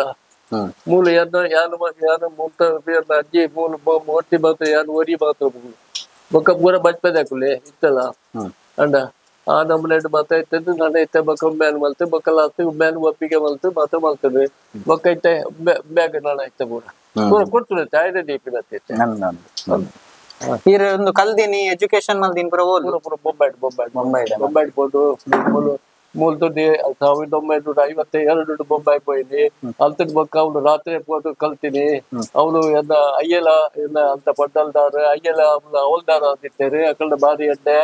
ಮೂಲು ಯಾರು ಯಾನು ಯಾನು ಮೂತ ಅಜ್ಜಿ ಮೂಲು ಮೊಟ್ಟಿ ಬಾತು ಯಾನು ಒರಿ ಬಾತು ಬೊಕ್ಕ ಪೂರ ಬಚ್ಚದಕ್ಕುಲೆ ಇತ್ತಲ್ಲ ಅಂಡ ಆ ನಮ್ಮನೆ ಮಾತ ಇತ್ತದ್ದು ನಾನು ಇತ್ತೆ ಬೊಕ್ಕ ಮ್ಯಾನ್ ಮಲ್ತು ಬೊಕ್ಕ ಲಾಸ್ಟ್ ಮ್ಯಾನ್ ಒಪ್ಪಿಗೆ ಮಲ್ತು ಮಾತ ಮಲ್ತದೆ ಬೊಕ್ಕ ಇತ್ತೆ ಬ್ಯಾಗ್ ನಾನು ಇತ್ತೆ ಪೂರ ಪೂರ ಕೊಡ್ತದೆ ಆಯ್ದೆ ದೀಪಿನ ಈರ್ ಒಂದು ಕಲ್ದಿನಿ ಎಜುಕೇಶನ್ ಮಲ್ದಿನಿ ಪೂರ ಓಲು ಪೂರ ಬೊಂಬೈ ಬೊಂಬೈ ಬೊಂಬೈ ಬೊಂಬೈ ಪೋದು ಮೂಲು ಮೂಲ್ತೊಂದು 1952 ಬೊಂಬೈ ಪೋಯಿನಿ ಅಲ್ತದ ಬೊಕ್ಕ ಅವಳು ರಾತ್ರಿ ಪೋದು ಕಲ್ತೀನಿ ಅವಳು ಎನ್ನ ಅಯ್ಯಲ ಎನ್ನ ಅಂತ ಪಡ್ಡಲ್ದಾರ ಅಯ್ಯಲ ಅವಳು ಅವಲ್ದಾರ ಅಂತಿದ್ದಾರೆ ಅಕಲ್ನ ಬಾರಿ ಎಣ್ಣೆ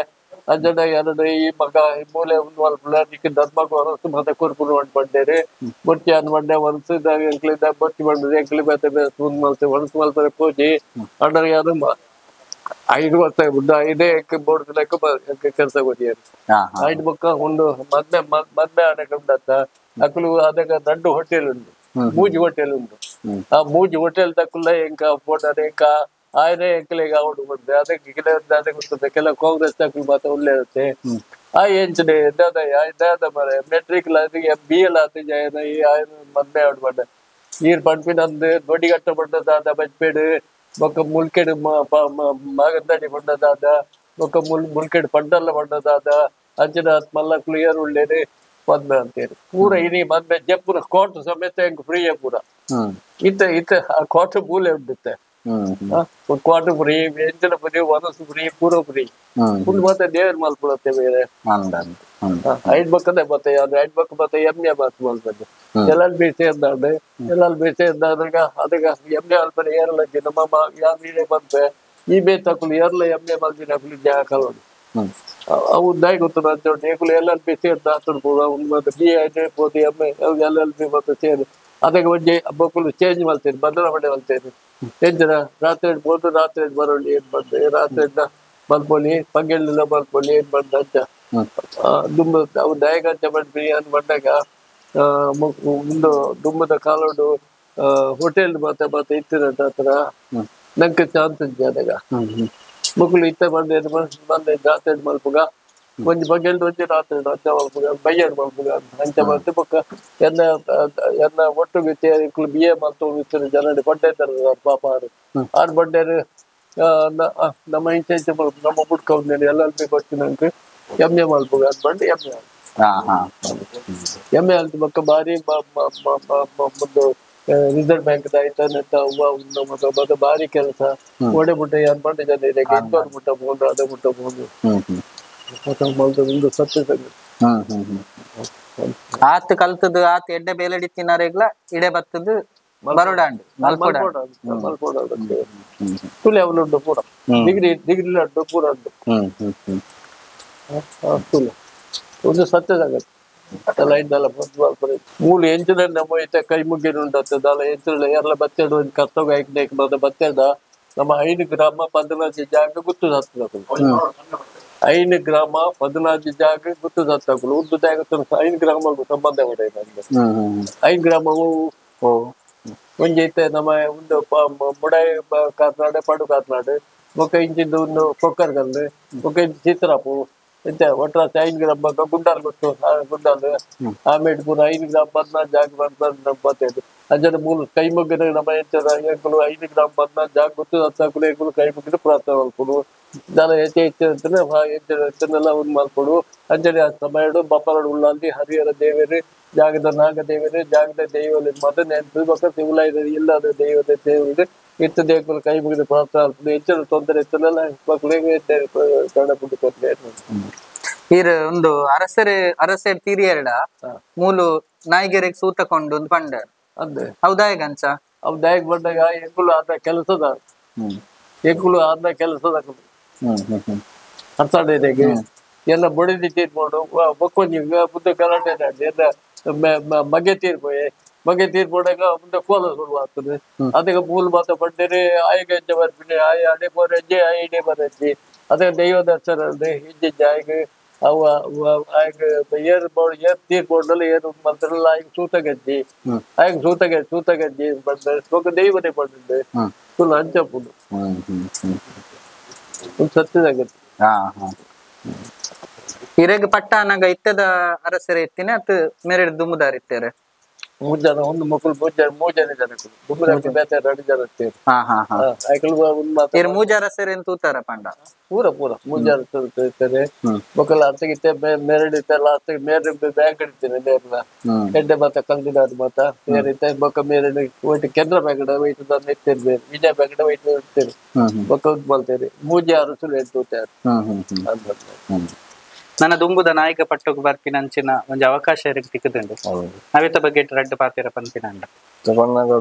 ಅಂಜನ ಎರಡು ಈ ಮಗ ಈ ಮೂಲೆ ಒಂದು ಅಲ್ಪ ನಿಕ್ಕ ಧರ್ಮಕ್ಕೆ ಹೊರಸು ಮತ್ತೆ ಕೊರ್ಪುನು ಅಂತ ಬಂಡೇರಿ ಬೊಟ್ಟಿ ಅನ್ ಬಂಡೆ ಒನ್ಸು ಎಂಕ್ಲಿಂದ ಬೊಟ್ಟಿ ಬಂಡದೆ ಎಂಕ್ಲಿ ಬೇತೆ ಒಂದು ಮಲ್ತೆ ಒಣಸು ಮಲ್ಪರೆ ಪೂಜಿ ಅಂಡರ್ ಯಾರು 5 ವರ್ಷ ಉಂಡು ಐದೇ ಬೋರ್ಡ್ ಲೆಕ್ಕ ಕೆಲಸ ಕೊಟ್ಟಿದ್ದಾರೆ ಐದು ಬೊಕ್ಕ ಒಂದು ಮದ್ವೆ ಮದ್ವೆ ಆಡಕ್ಕೆ ಉಂಡತ್ತ ಅಕಲು ಅದಕ್ಕೆ ದೊಡ್ಡ ಹೋಟೆಲ್ ಉಂಟು ಮೂಜಿ ಹೋಟೆಲ್ ಉಂಟು ಆ ಮೂಜಿ ಹೋಟೆಲ್ ತಕ್ಕುಲ್ಲ ಎಂಕ ಪೋಟಾರೆ ಎಂಕ ಆಯ್ರೆ ಎಂಕಲಿಗೆ ಅವಡು ಬಂದೆ ಅದಕ್ಕೆ ಕೆಲವೊಂದು ಅದಕ್ಕೆ ಗೊತ್ತದೆ ಕೆಲವು ಕಾಂಗ್ರೆಸ್ ತಕ್ಕಲು ಮಾತ್ರ ಒಳ್ಳೆ ಇರುತ್ತೆ ಆ ಎಂಚನೆ ದಾದ ಮರೆ ಮೆಟ್ರಿಕ್ ಬಿ ಎಲ್ ಆತ ಆಯ್ನ ಮದ್ವೆ ಆಡು ಬಂಡೆ ನೀರ್ ಪಂಪಿನಂದು ದೊಡ್ಡಿಗಟ್ಟ ಬಂಡ ದಾದ ಬಜ್ಪೇಡು ಬೊಕ್ಕ ಮುಲ್ಕೆಡು ಮಾಗಂದಡಿ ಬಂಡ ದಾದ ಬೊಕ್ಕ ಮುಲ್ಕೆಡು ಪಂಡಲ್ಲ ಬಂಡ ದಾದ ಅಂಚಿನ ಮಲ್ಲ ಕ್ಲಿಯರ್ ಉಳ್ಳೇರಿ ಮದ್ಮೆ ಅಂತೇಳಿ ಪೂರ ಇನಿ ಮದ್ಮೆ ಜಪ್ಪುನ ಕೋಟ್ ಸಮೇತ ಹೆಂಗ್ ಫ್ರೀಯೇ ಪೂರ ಇತ್ತ ಇತ್ತ ಆ ಕೋಟ್ ಮೂಲೆ ಉಂಡಿತ್ತೆ ಕೋಟ್ ಫ್ರೀ ಎಂಚಿನ ಫ್ರೀ ವನಸು ಫ್ರೀ ಪೂರ ಫ್ರೀ ಫುಲ್ ಮತ್ತೆ ದೇವ್ರ ಮಲ್ಪಡತ್ತೆ ಬೇರೆ ಐದ್ ಬಕ್ಕದೆ ಮತ್ತೆ ಅದು ಐದ್ ಬಕ್ಕ ಮತ್ತೆ ಎಮ್ಮೆ ಬಾತ್ ಮಲ್ಪದೆ ಎಲ್ಲಲ್ಲಿ ಬಿ ಸೇರ್ದಾಂಡೆ ಎಲ್ಲಲ್ಲಿ ಬಿ ಸೇರ್ದಾಗ ಅದಕ್ಕೆ ಎಮ್ಮೆ ಅಲ್ಪನೆ ಏರಲ್ಲ ನಮ್ಮ ಯಾರು ಬಂತೆ ಈ ಬೇ ತಕುಲು ಏರ್ಲ ಎಮ್ಮೆ ಮಲ್ದಿನ ಅಕುಲು ಜಾಗ ಕಲೋಡು ಅವು ದಾಯಿ ಗೊತ್ತು ಅಂತ ಏಕುಲು L L B ಸೇರ್ದ ಪೂರ ಮತ್ತೆ ಬಿ I ಪೋದು M L L B ಮತ್ತೆ ಸೇರಿ ಅದಕ್ಕೆ ಒಂಜಿ ಬೊಕ್ಕುಲು ಚೇಂಜ್ ಮಾಡ್ತೇನೆ ಬದಲಾವಣೆ ಮಾಡ್ತೇನೆ ಎಂಚಿನ ರಾತ್ರಿ ಹೋದು ರಾತ್ರಿ ಬರೋಳಿ ಏನ್ ಬಂದೆ ರಾತ್ರಿ ಮಲ್ಪೊಲಿ ಪಂಗೆಲ್ಲ ಮಲ್ಪೊಲಿ ಏನ್ ಬಂದ ಅಂತ ದುಂಬ ಅವು ದಾಯಕಂಚ ಬಂದ್ವಿ ಅನ್ ಬಂದಾಗ ಒಂದು ದುಂಬದ ಕಾಲೋಡು ಹೋಟೆಲ್ ಮತ್ತೆ ಮತ್ತೆ ಇತ್ತಿರಂತ ಹತ್ರ ನಂಗೆ ಚಾನ್ಸ್ ಇದ್ದೆ ಅದಾಗ ಮಕ್ಕಳು ಇತ್ತ ಬಂದೆ ಬಂದೆ ರಾತ್ರಿ ಮಲ್ಪುಗ ಒಂಜಿ ಬಗ್ಗೆಲ್ದು ಒಂಜಿ ರಾತ್ರಿ ಅಂಚ ಮಲ್ಪುಗ ಬಯ್ಯಡ್ ಮಲ್ಪುಗ ಅಂಚ ಮಲ್ತು ಬೊಕ್ಕ ಎನ್ನ ಎನ್ನ ಒಟ್ಟು ಇಕ್ಲು ಬಿ ಎ ಮಲ್ತು ಇತ್ತಿನ ಜನಡಿ ಬಡ್ಡೆ ತರ ಪಾಪ ಆರು ಆರು ಬಡ್ಡೆರು ನಮ್ಮ ಇಂಚೆ ಇಂಚೆ ಮಲ್ಪ ನಮ್ಮ ಬುಡ್ಕ L L B ಕೊಡ್ತೀನಿ ಎಮ್ ಎ ಮಲ್ಪುಗ ಅದು ಬಂದು M A M A ಅಲ್ತು ಬೊಕ್ಕ ಬಾರಿ ಒಂದು ರಿಸರ್ವ್ ಬ್ಯಾಂಕ್ ಆಯ್ತ ಬಾರಿ ಕೆಲಸ ಒಡೆ ಮುಟ್ಟ ಯಾರು ಬಂಡ ಜನ ಇದೆ ಇನ್ನೊಂದು ಮುಟ್ಟ ಬಹುದು ಅದೇ ಮುಟ್ಟ ಬಹುದು ಒಂದು ಸತ್ಯ ಆತ್ ಕಲ್ತದ್ದು ಆತ್ ಎಡ್ಡೆ ಬೇಲಡಿ ತಿನ್ನಾರೇಗ್ಲ ಇಡೆ ಬತ್ತದು ಬರೋಡಾಂಡ್ ಮಲ್ಪೋಡ ತುಲೆ ಅವನುಂಟು ಪೂರ ಡಿಗ್ರಿ ಡಿಗ್ರಿ ಉಂಟು ಪೂರ ಉಂಟು ತುಲೆ ಒಂದು ಸತ್ಯದಾಗತ್ತೆ ಮೂಲು ಎಂಚಿನ ನಮ್ಮ ಐತೆ ಕೈ ಮುಗಿನ ಉಂಟು ದಾಲ ಎಂಚಿನ ಎಲ್ಲ ಬತ್ತೆಡು ಒಂದು ಕರ್ತವ್ಯ ಐಕ್ನೇಕ್ ಬಂದ ಬತ್ತೆಡ ನಮ್ಮ 5 ಗ್ರಾಮ 14 ಜಾಗ ಗುತ್ತು ಸತ್ತಗಳು 5 ಗ್ರಾಮ 14 ಜಾಗ ಗುತ್ತು ಸತ್ತಗಳು ಉದ್ದು ಜಾಗ 5 ಗ್ರಾಮ ಸಂಬಂಧ 5 ಗ್ರಾಮವು ಒಂಜಿ ಐತೆ ನಮ್ಮ ಒಂದು ಮುಡಾಯಿ ಕಾತ್ನಾಡು ಪಡು ಕಾತ್ನಾಡು ಬೊಕ್ಕ ಇಂಚಿಂದು ಒಂದು ಕೊಕ್ಕರ್ಗಲ್ಲು ಬೊಕ್ಕ ಇಂಚಿ ಚಿತ್ರಾಪು ಎಂತ ಒಟ್ರಾಸಿ 5 ಗ್ರಾಮ ಗುಂಡಾಲ್ ಗೊತ್ತು ಗುಂಡಾಲ್ ಆಮೇಲೆ ಪೂರ 5 ಗ್ರಾಮ 14 ಜಾಗ ಬಂದು ಬರ್ತದೆ ಅಂಜನ ಮೂಲ ಕೈ ಮುಗ್ಗಿನ ನಮ್ಮ ಎಂಚ 5 ಗ್ರಾಮ 14 ಜಾಗ ಗೊತ್ತು ಹತ್ತಾಕುಲು ಏಕುಲು ಕೈ ಮುಗ್ಗಿನ ಪ್ರಾರ್ಥನೆ ಮಲ್ಪಡು ದಾಲ ಹೆಚ್ಚೆ ಹೆಚ್ಚು ಹೆಚ್ಚನ್ನೆಲ್ಲ ಒಂದು ಮಲ್ಪಡು ಅಂಜನೆ ಸಮಯಡು ಬಪ್ಪರಡು ಉಳ್ಳಾಲ್ದಿ ಹರಿಹರ ದೇವರು ಜಾಗದ ನಾಗದೇವರು ಜಾಗದ ದೈವಲಿ ಮಾತ್ರ ನೆನಪು ಬೊಕ್ಕ ಶಿವಲಾಯ ಇಲ್ಲದ ದೈವದ ದೇವರು ಇತ್ತ ದೇಕುಲು ಕೈ ಮುಗಿದು ಪ್ರಾರ್ಥನೆ ಮಲ್ಪಡು ಹೆಚ್ಚಿನ ತೊಂದರೆ ಇತ್ತನೆಲ್ಲ ಮಕ್ಕಳಿಗೆ ಕಾಣಪಟ್ಟು ಕೊಟ್ಟೆ. ಈರ್ ಒಂದು ಅರಸರೆ ಅರಸರ್ ತೀರಿಯರಡ ಮೂಲು ನಾಯಿಗೆರೆಗ್ ಸೂತಕೊಂಡು ಒಂದು ಪಂಡ ಅಂದೆ ಹೌದಾಯಗ ಅಂಚ ಅವ್ ದಾಯಕ್ ಬಂದಾಗ ಎಂಕುಲು ಆದ ಕೆಲಸದ ಎಂಕುಲು ಆದ ಕೆಲಸದ ಅರ್ಸಾಡಿಗೆ ಎಲ್ಲ ಬೊಡಿದಿ ತೀರ್ಪೋಡು ಬೊಕ್ಕೊಂಜಿ ಬುದ್ಧ ಗಲಾಟೆ ಎಲ್ಲ ಮಗೆ ತೀರ್ಪೋಯೆ ಮಗೆ ತೀರ್ಪೋಡಾಗ ಮುಂದೆ ಕೋಲ ಶುರು ಆಗ್ತದೆ ಅದಕ್ಕೆ ಮೂಲ ಮಾತ ಬಂದಿರಿ ಆಯಿಗೆ ಹೆಜ್ಜೆ ಬರ್ತೀನಿ ಆಯ ಅಡೆ ಬೋರೆಜ್ಜೆ ಆಯ ಇಡೆ ಬರೆಜ್ಜಿ ಅದೇ ದೈವ ದರ್ಶನ ಹೆಜ್ಜೆ ಆಯ್ಗೆ ಅವ ಆಯ್ಗೆ ಏರ್ ಬೋರ್ಡ್ ಏರ್ ತೀರ್ಪೋಡಲ್ಲ ಏರು ಮಂತ್ರಲ್ಲ ಆಯ್ಗೆ ಸೂತಗಜ್ಜಿ ಆಯ್ಗೆ ಸೂತಗಜ್ಜಿ ಸೂತಗಜ್ಜಿ ಬಂದ ಬೊಕ್ಕ ದೈವನೇ ಬಂದಿದ್ದೆ ಫುಲ್ ಅಂಚಪುಡು ಒಂದು ಸತ್ಯದಾಗತ್ತೆ. ಇರೆಗ್ ಪಟ್ಟ ಅನಾಗ ಇತ್ತದ ಅರಸರ ಇತ್ತಿನ ಅತ್ ಮೇರೆ ದುಮ್ಮುದಾರ್ ಇತ್ತಾರೆ ಮೂರು ಜನ ಒಂದು ಮಕ್ಕಳು ಮೂರು ಜನ ಜನ ದುಮ್ಮುದಾರ್ ಬೇತೆ ಎರಡು ಜನ ಇರ್ತೀರಿ. ಮೂಜ ಅರಸರ ಏನ್ ತೂತಾರ ಪಂಡ ಪೂರ ಪೂರ ಮೂರು ಜನ ಇರ್ತಾರೆ ಮಕ್ಕಳು ಅರ್ತಗಿತ್ತೆ ಮೇರಡಿತ್ತೆ ಲಾಸ್ಟ್ ಮೇರೆ ಬ್ಯಾಂಕ್ ಇಡ್ತೀನಿ ಮೇರ್ನ ಎಡ್ಡೆ ಮಾತ ಕಲ್ದಿನಾರು ಮಾತ ಮೇರಿತ್ತೆ ಬೊಕ್ಕ ಮೇರೆ ಒಯ್ತು ಕೆನರಾ ಬ್ಯಾಂಕ್ ಒಯ್ತು ನಾನು ಇರ್ತೀರಿ ಬೇರೆ ವಿಜಯ ಬ್ಯಾಂಕ್ ಒಯ್ತು ಇರ್ತೀರಿ ಬೊಕ್ಕ ಮಲ್ತೇರಿ ಮೂಜೆ ಅರಸರು ಏನ್ ತೂತಾರೆ. ನನ್ನ ದುಂಬುದ ನಾಯಕ ಪಟ್ಟಕ್ಕೆ ಬರ್ಪಿನ ಅಂಚಿನ ಒಂಜಿ ಅವಕಾಶ ತಿಕ್ಕುದುಂಡು ಅವೆತ ಬಗ್ಗೆ ರಡ್ಡು ಪಾತಿರ ಪನ್ಪಿನ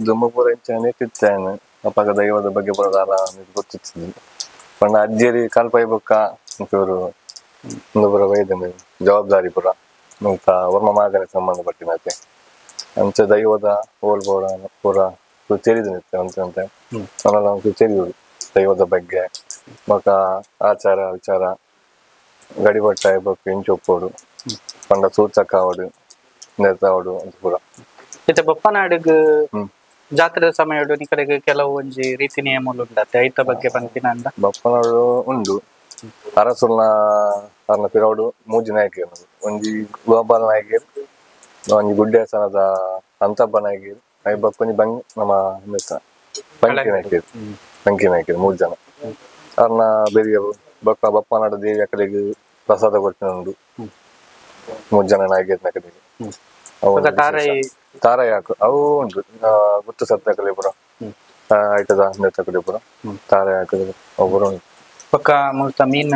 ದುಂಬು ಪೂರ ಇಂಚನೆ ತಿತ್ತೇನೆ ಅಪಗ ದೈವದ ಬಗ್ಗೆ ಪೂರ ಗೊತ್ತಿತ್ತು ಪಂಡ ಅಜ್ಜಿಯರಿ ಕಲ್ಪೈ ಬೊಕ್ಕ ಒಂಚೂರು ಒಂದು ಪೂರ ಬೈದಂಡು ಜವಾಬ್ದಾರಿ ಪೂರ ಮುಲ್ಪ ವರ್ಮ ಮಾಗನೆ ಸಂಬಂಧಪಟ್ಟಿನತೆ ಅಂಚ ದೈವದ ಓಲ್ ಪೂರ ಪೂರ ತೆರಿದು ಅಂತೆ ಒಂಚೂರು ತೆರಿಯುದು ದೈವದ ಬಗ್ಗೆ ಬೊಕ್ಕ ಆಚಾರ ವಿಚಾರ ಗಡಿಬಟ್ಟ ಬೊಕ್ಕ ಇಂಚೊಪ್ಪೋಡು ಪಂಡ ಸೂಚಕ ಅವಡು ನೆತ್ತಾವಡು ಅಂತ ಪೂರ. ಇತ್ತೆ ಬೊಪ್ಪನಾಡಿಗ್ ಜಾತ್ರೆ ಸಮಯಡು ನಿಕಡೆಗೆ ಕೆಲವು ಒಂಜಿ ರೀತಿ ನಿಯಮలు ಉಂಡತ್ತೆ ಐತ ಬಗ್ಗೆ ಪನ್ಪಿನ ಅಂದ ಬೊಪ್ಪನಾಡು ಉಂಡು ಅರಸುಲ್ನ ಅರ್ನ ಪಿರವಡು ಮೂಜಿ ನಾಯಕಿಯರು ಒಂಜಿ ಗೋಪಾಲ ನಾಯಕಿಯರು ಒಂಜಿ ಗುಡ್ಡೇಸನದ ಅಂತಬ್ಬ ನಾಯಕಿಯರು I ಬೊಕ್ಕ ಒಂಜಿ ಬಂಗ್ ನಮ್ಮ ಬಂಕಿ ನಾಯಕಿಯರು ಬಂಕಿ ನಾಯಕಿಯರು ಮೂರು ಜನ ಅರ್ನ ಬೆರಿಯ ಬೊಕ್ಕ ಬಪ್ಪನಾಡು ದೇವಿ ಅಕಡೆಗೆ ಪ್ರಸಾದ ಕೊರ್ಪಿನ ಉಂಡು. 3 ಜನ ನಾಯಕನ ಕಡೆಗೆ. ಬೊಕ್ಕ ತಾರಾಯಿ? ತಾರಾಯಿ ಹಾಕು ಅವು ಉಂಟು. ಗುತ್ತು ಸತ್ತಕಲೆ ಪೂರ ಐಟದ ಕಡೆ ಪೂರ ತಾರಾಯಿ ಹಾಕುದು ಅವು ಪೂರ ಉಂಟು. ಬೊಕ್ಕ ಮುಲ್ತ ಮೀನ್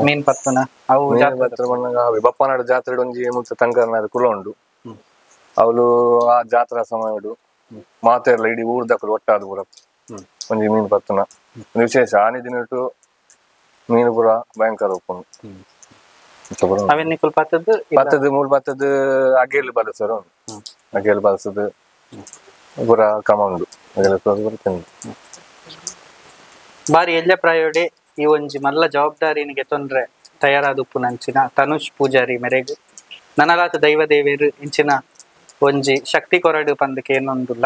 ಮೀನ್ ಪತ್ತುನ ಅವು ಜಾತ್ರೆ ಬಂದಾಗ ಬಪ್ಪನಾಡು ಜಾತ್ರೆ ಒಂಜಿ ಮುಲ್ತ ತಂಕರ್ನಾದ ಕುಲ ಉಂಡು. ಅವಳು ಆ ಜಾತ್ರಾ ಸಮಯಡು ಮಾತೆರ್ಲ ಇಡೀ ಊರ್ದಕುಲು ಒಟ್ಟಾದ ಪೂರ ಒಂಜಿ ಮೀನ್ ಪತ್ತುನ ವಿಶೇಷ. ಆನಿ ದಿನಟು ಮೀನು ಪೂರ ಭಯಂಕರ ಉಪ್ಪುಂಡು. ಅವೆನ್ ನಿಕುಲು ಪತ್ತದ್ದು? ಪತ್ತದು ಮೂಲು ಪತ್ತದು ಅಗೇಲ್ ಬಳಸರು, ಅಗೇಲ್ ಬಳಸದು ಪೂರ ಕ್ರಮ ಉಂಡು. ಅಗೇಲ್ ಪೂರ ತಿಂದು ಬಾರಿ ಎಲ್ಯ ಪ್ರಾಯೋಡೆ ಈ ಒಂಜಿ ಮಲ್ಲ ಜವಾಬ್ದಾರಿನಿಗೆ ತೊಂದ್ರೆ ತಯಾರಾದ ಉಪ್ಪುನಂಚಿನ ತನುಷ್ ಪೂಜಾರಿ ಮೆರೆಗ್ ನನಲಾತ ದೈವ ದೇವೇರು ಇಂಚಿನ ಒಂಜಿ ಶಕ್ತಿ ಕೊರಡು ಪಂದಕ್ಕೆ ಏನೊಂದುಲ್ಲ.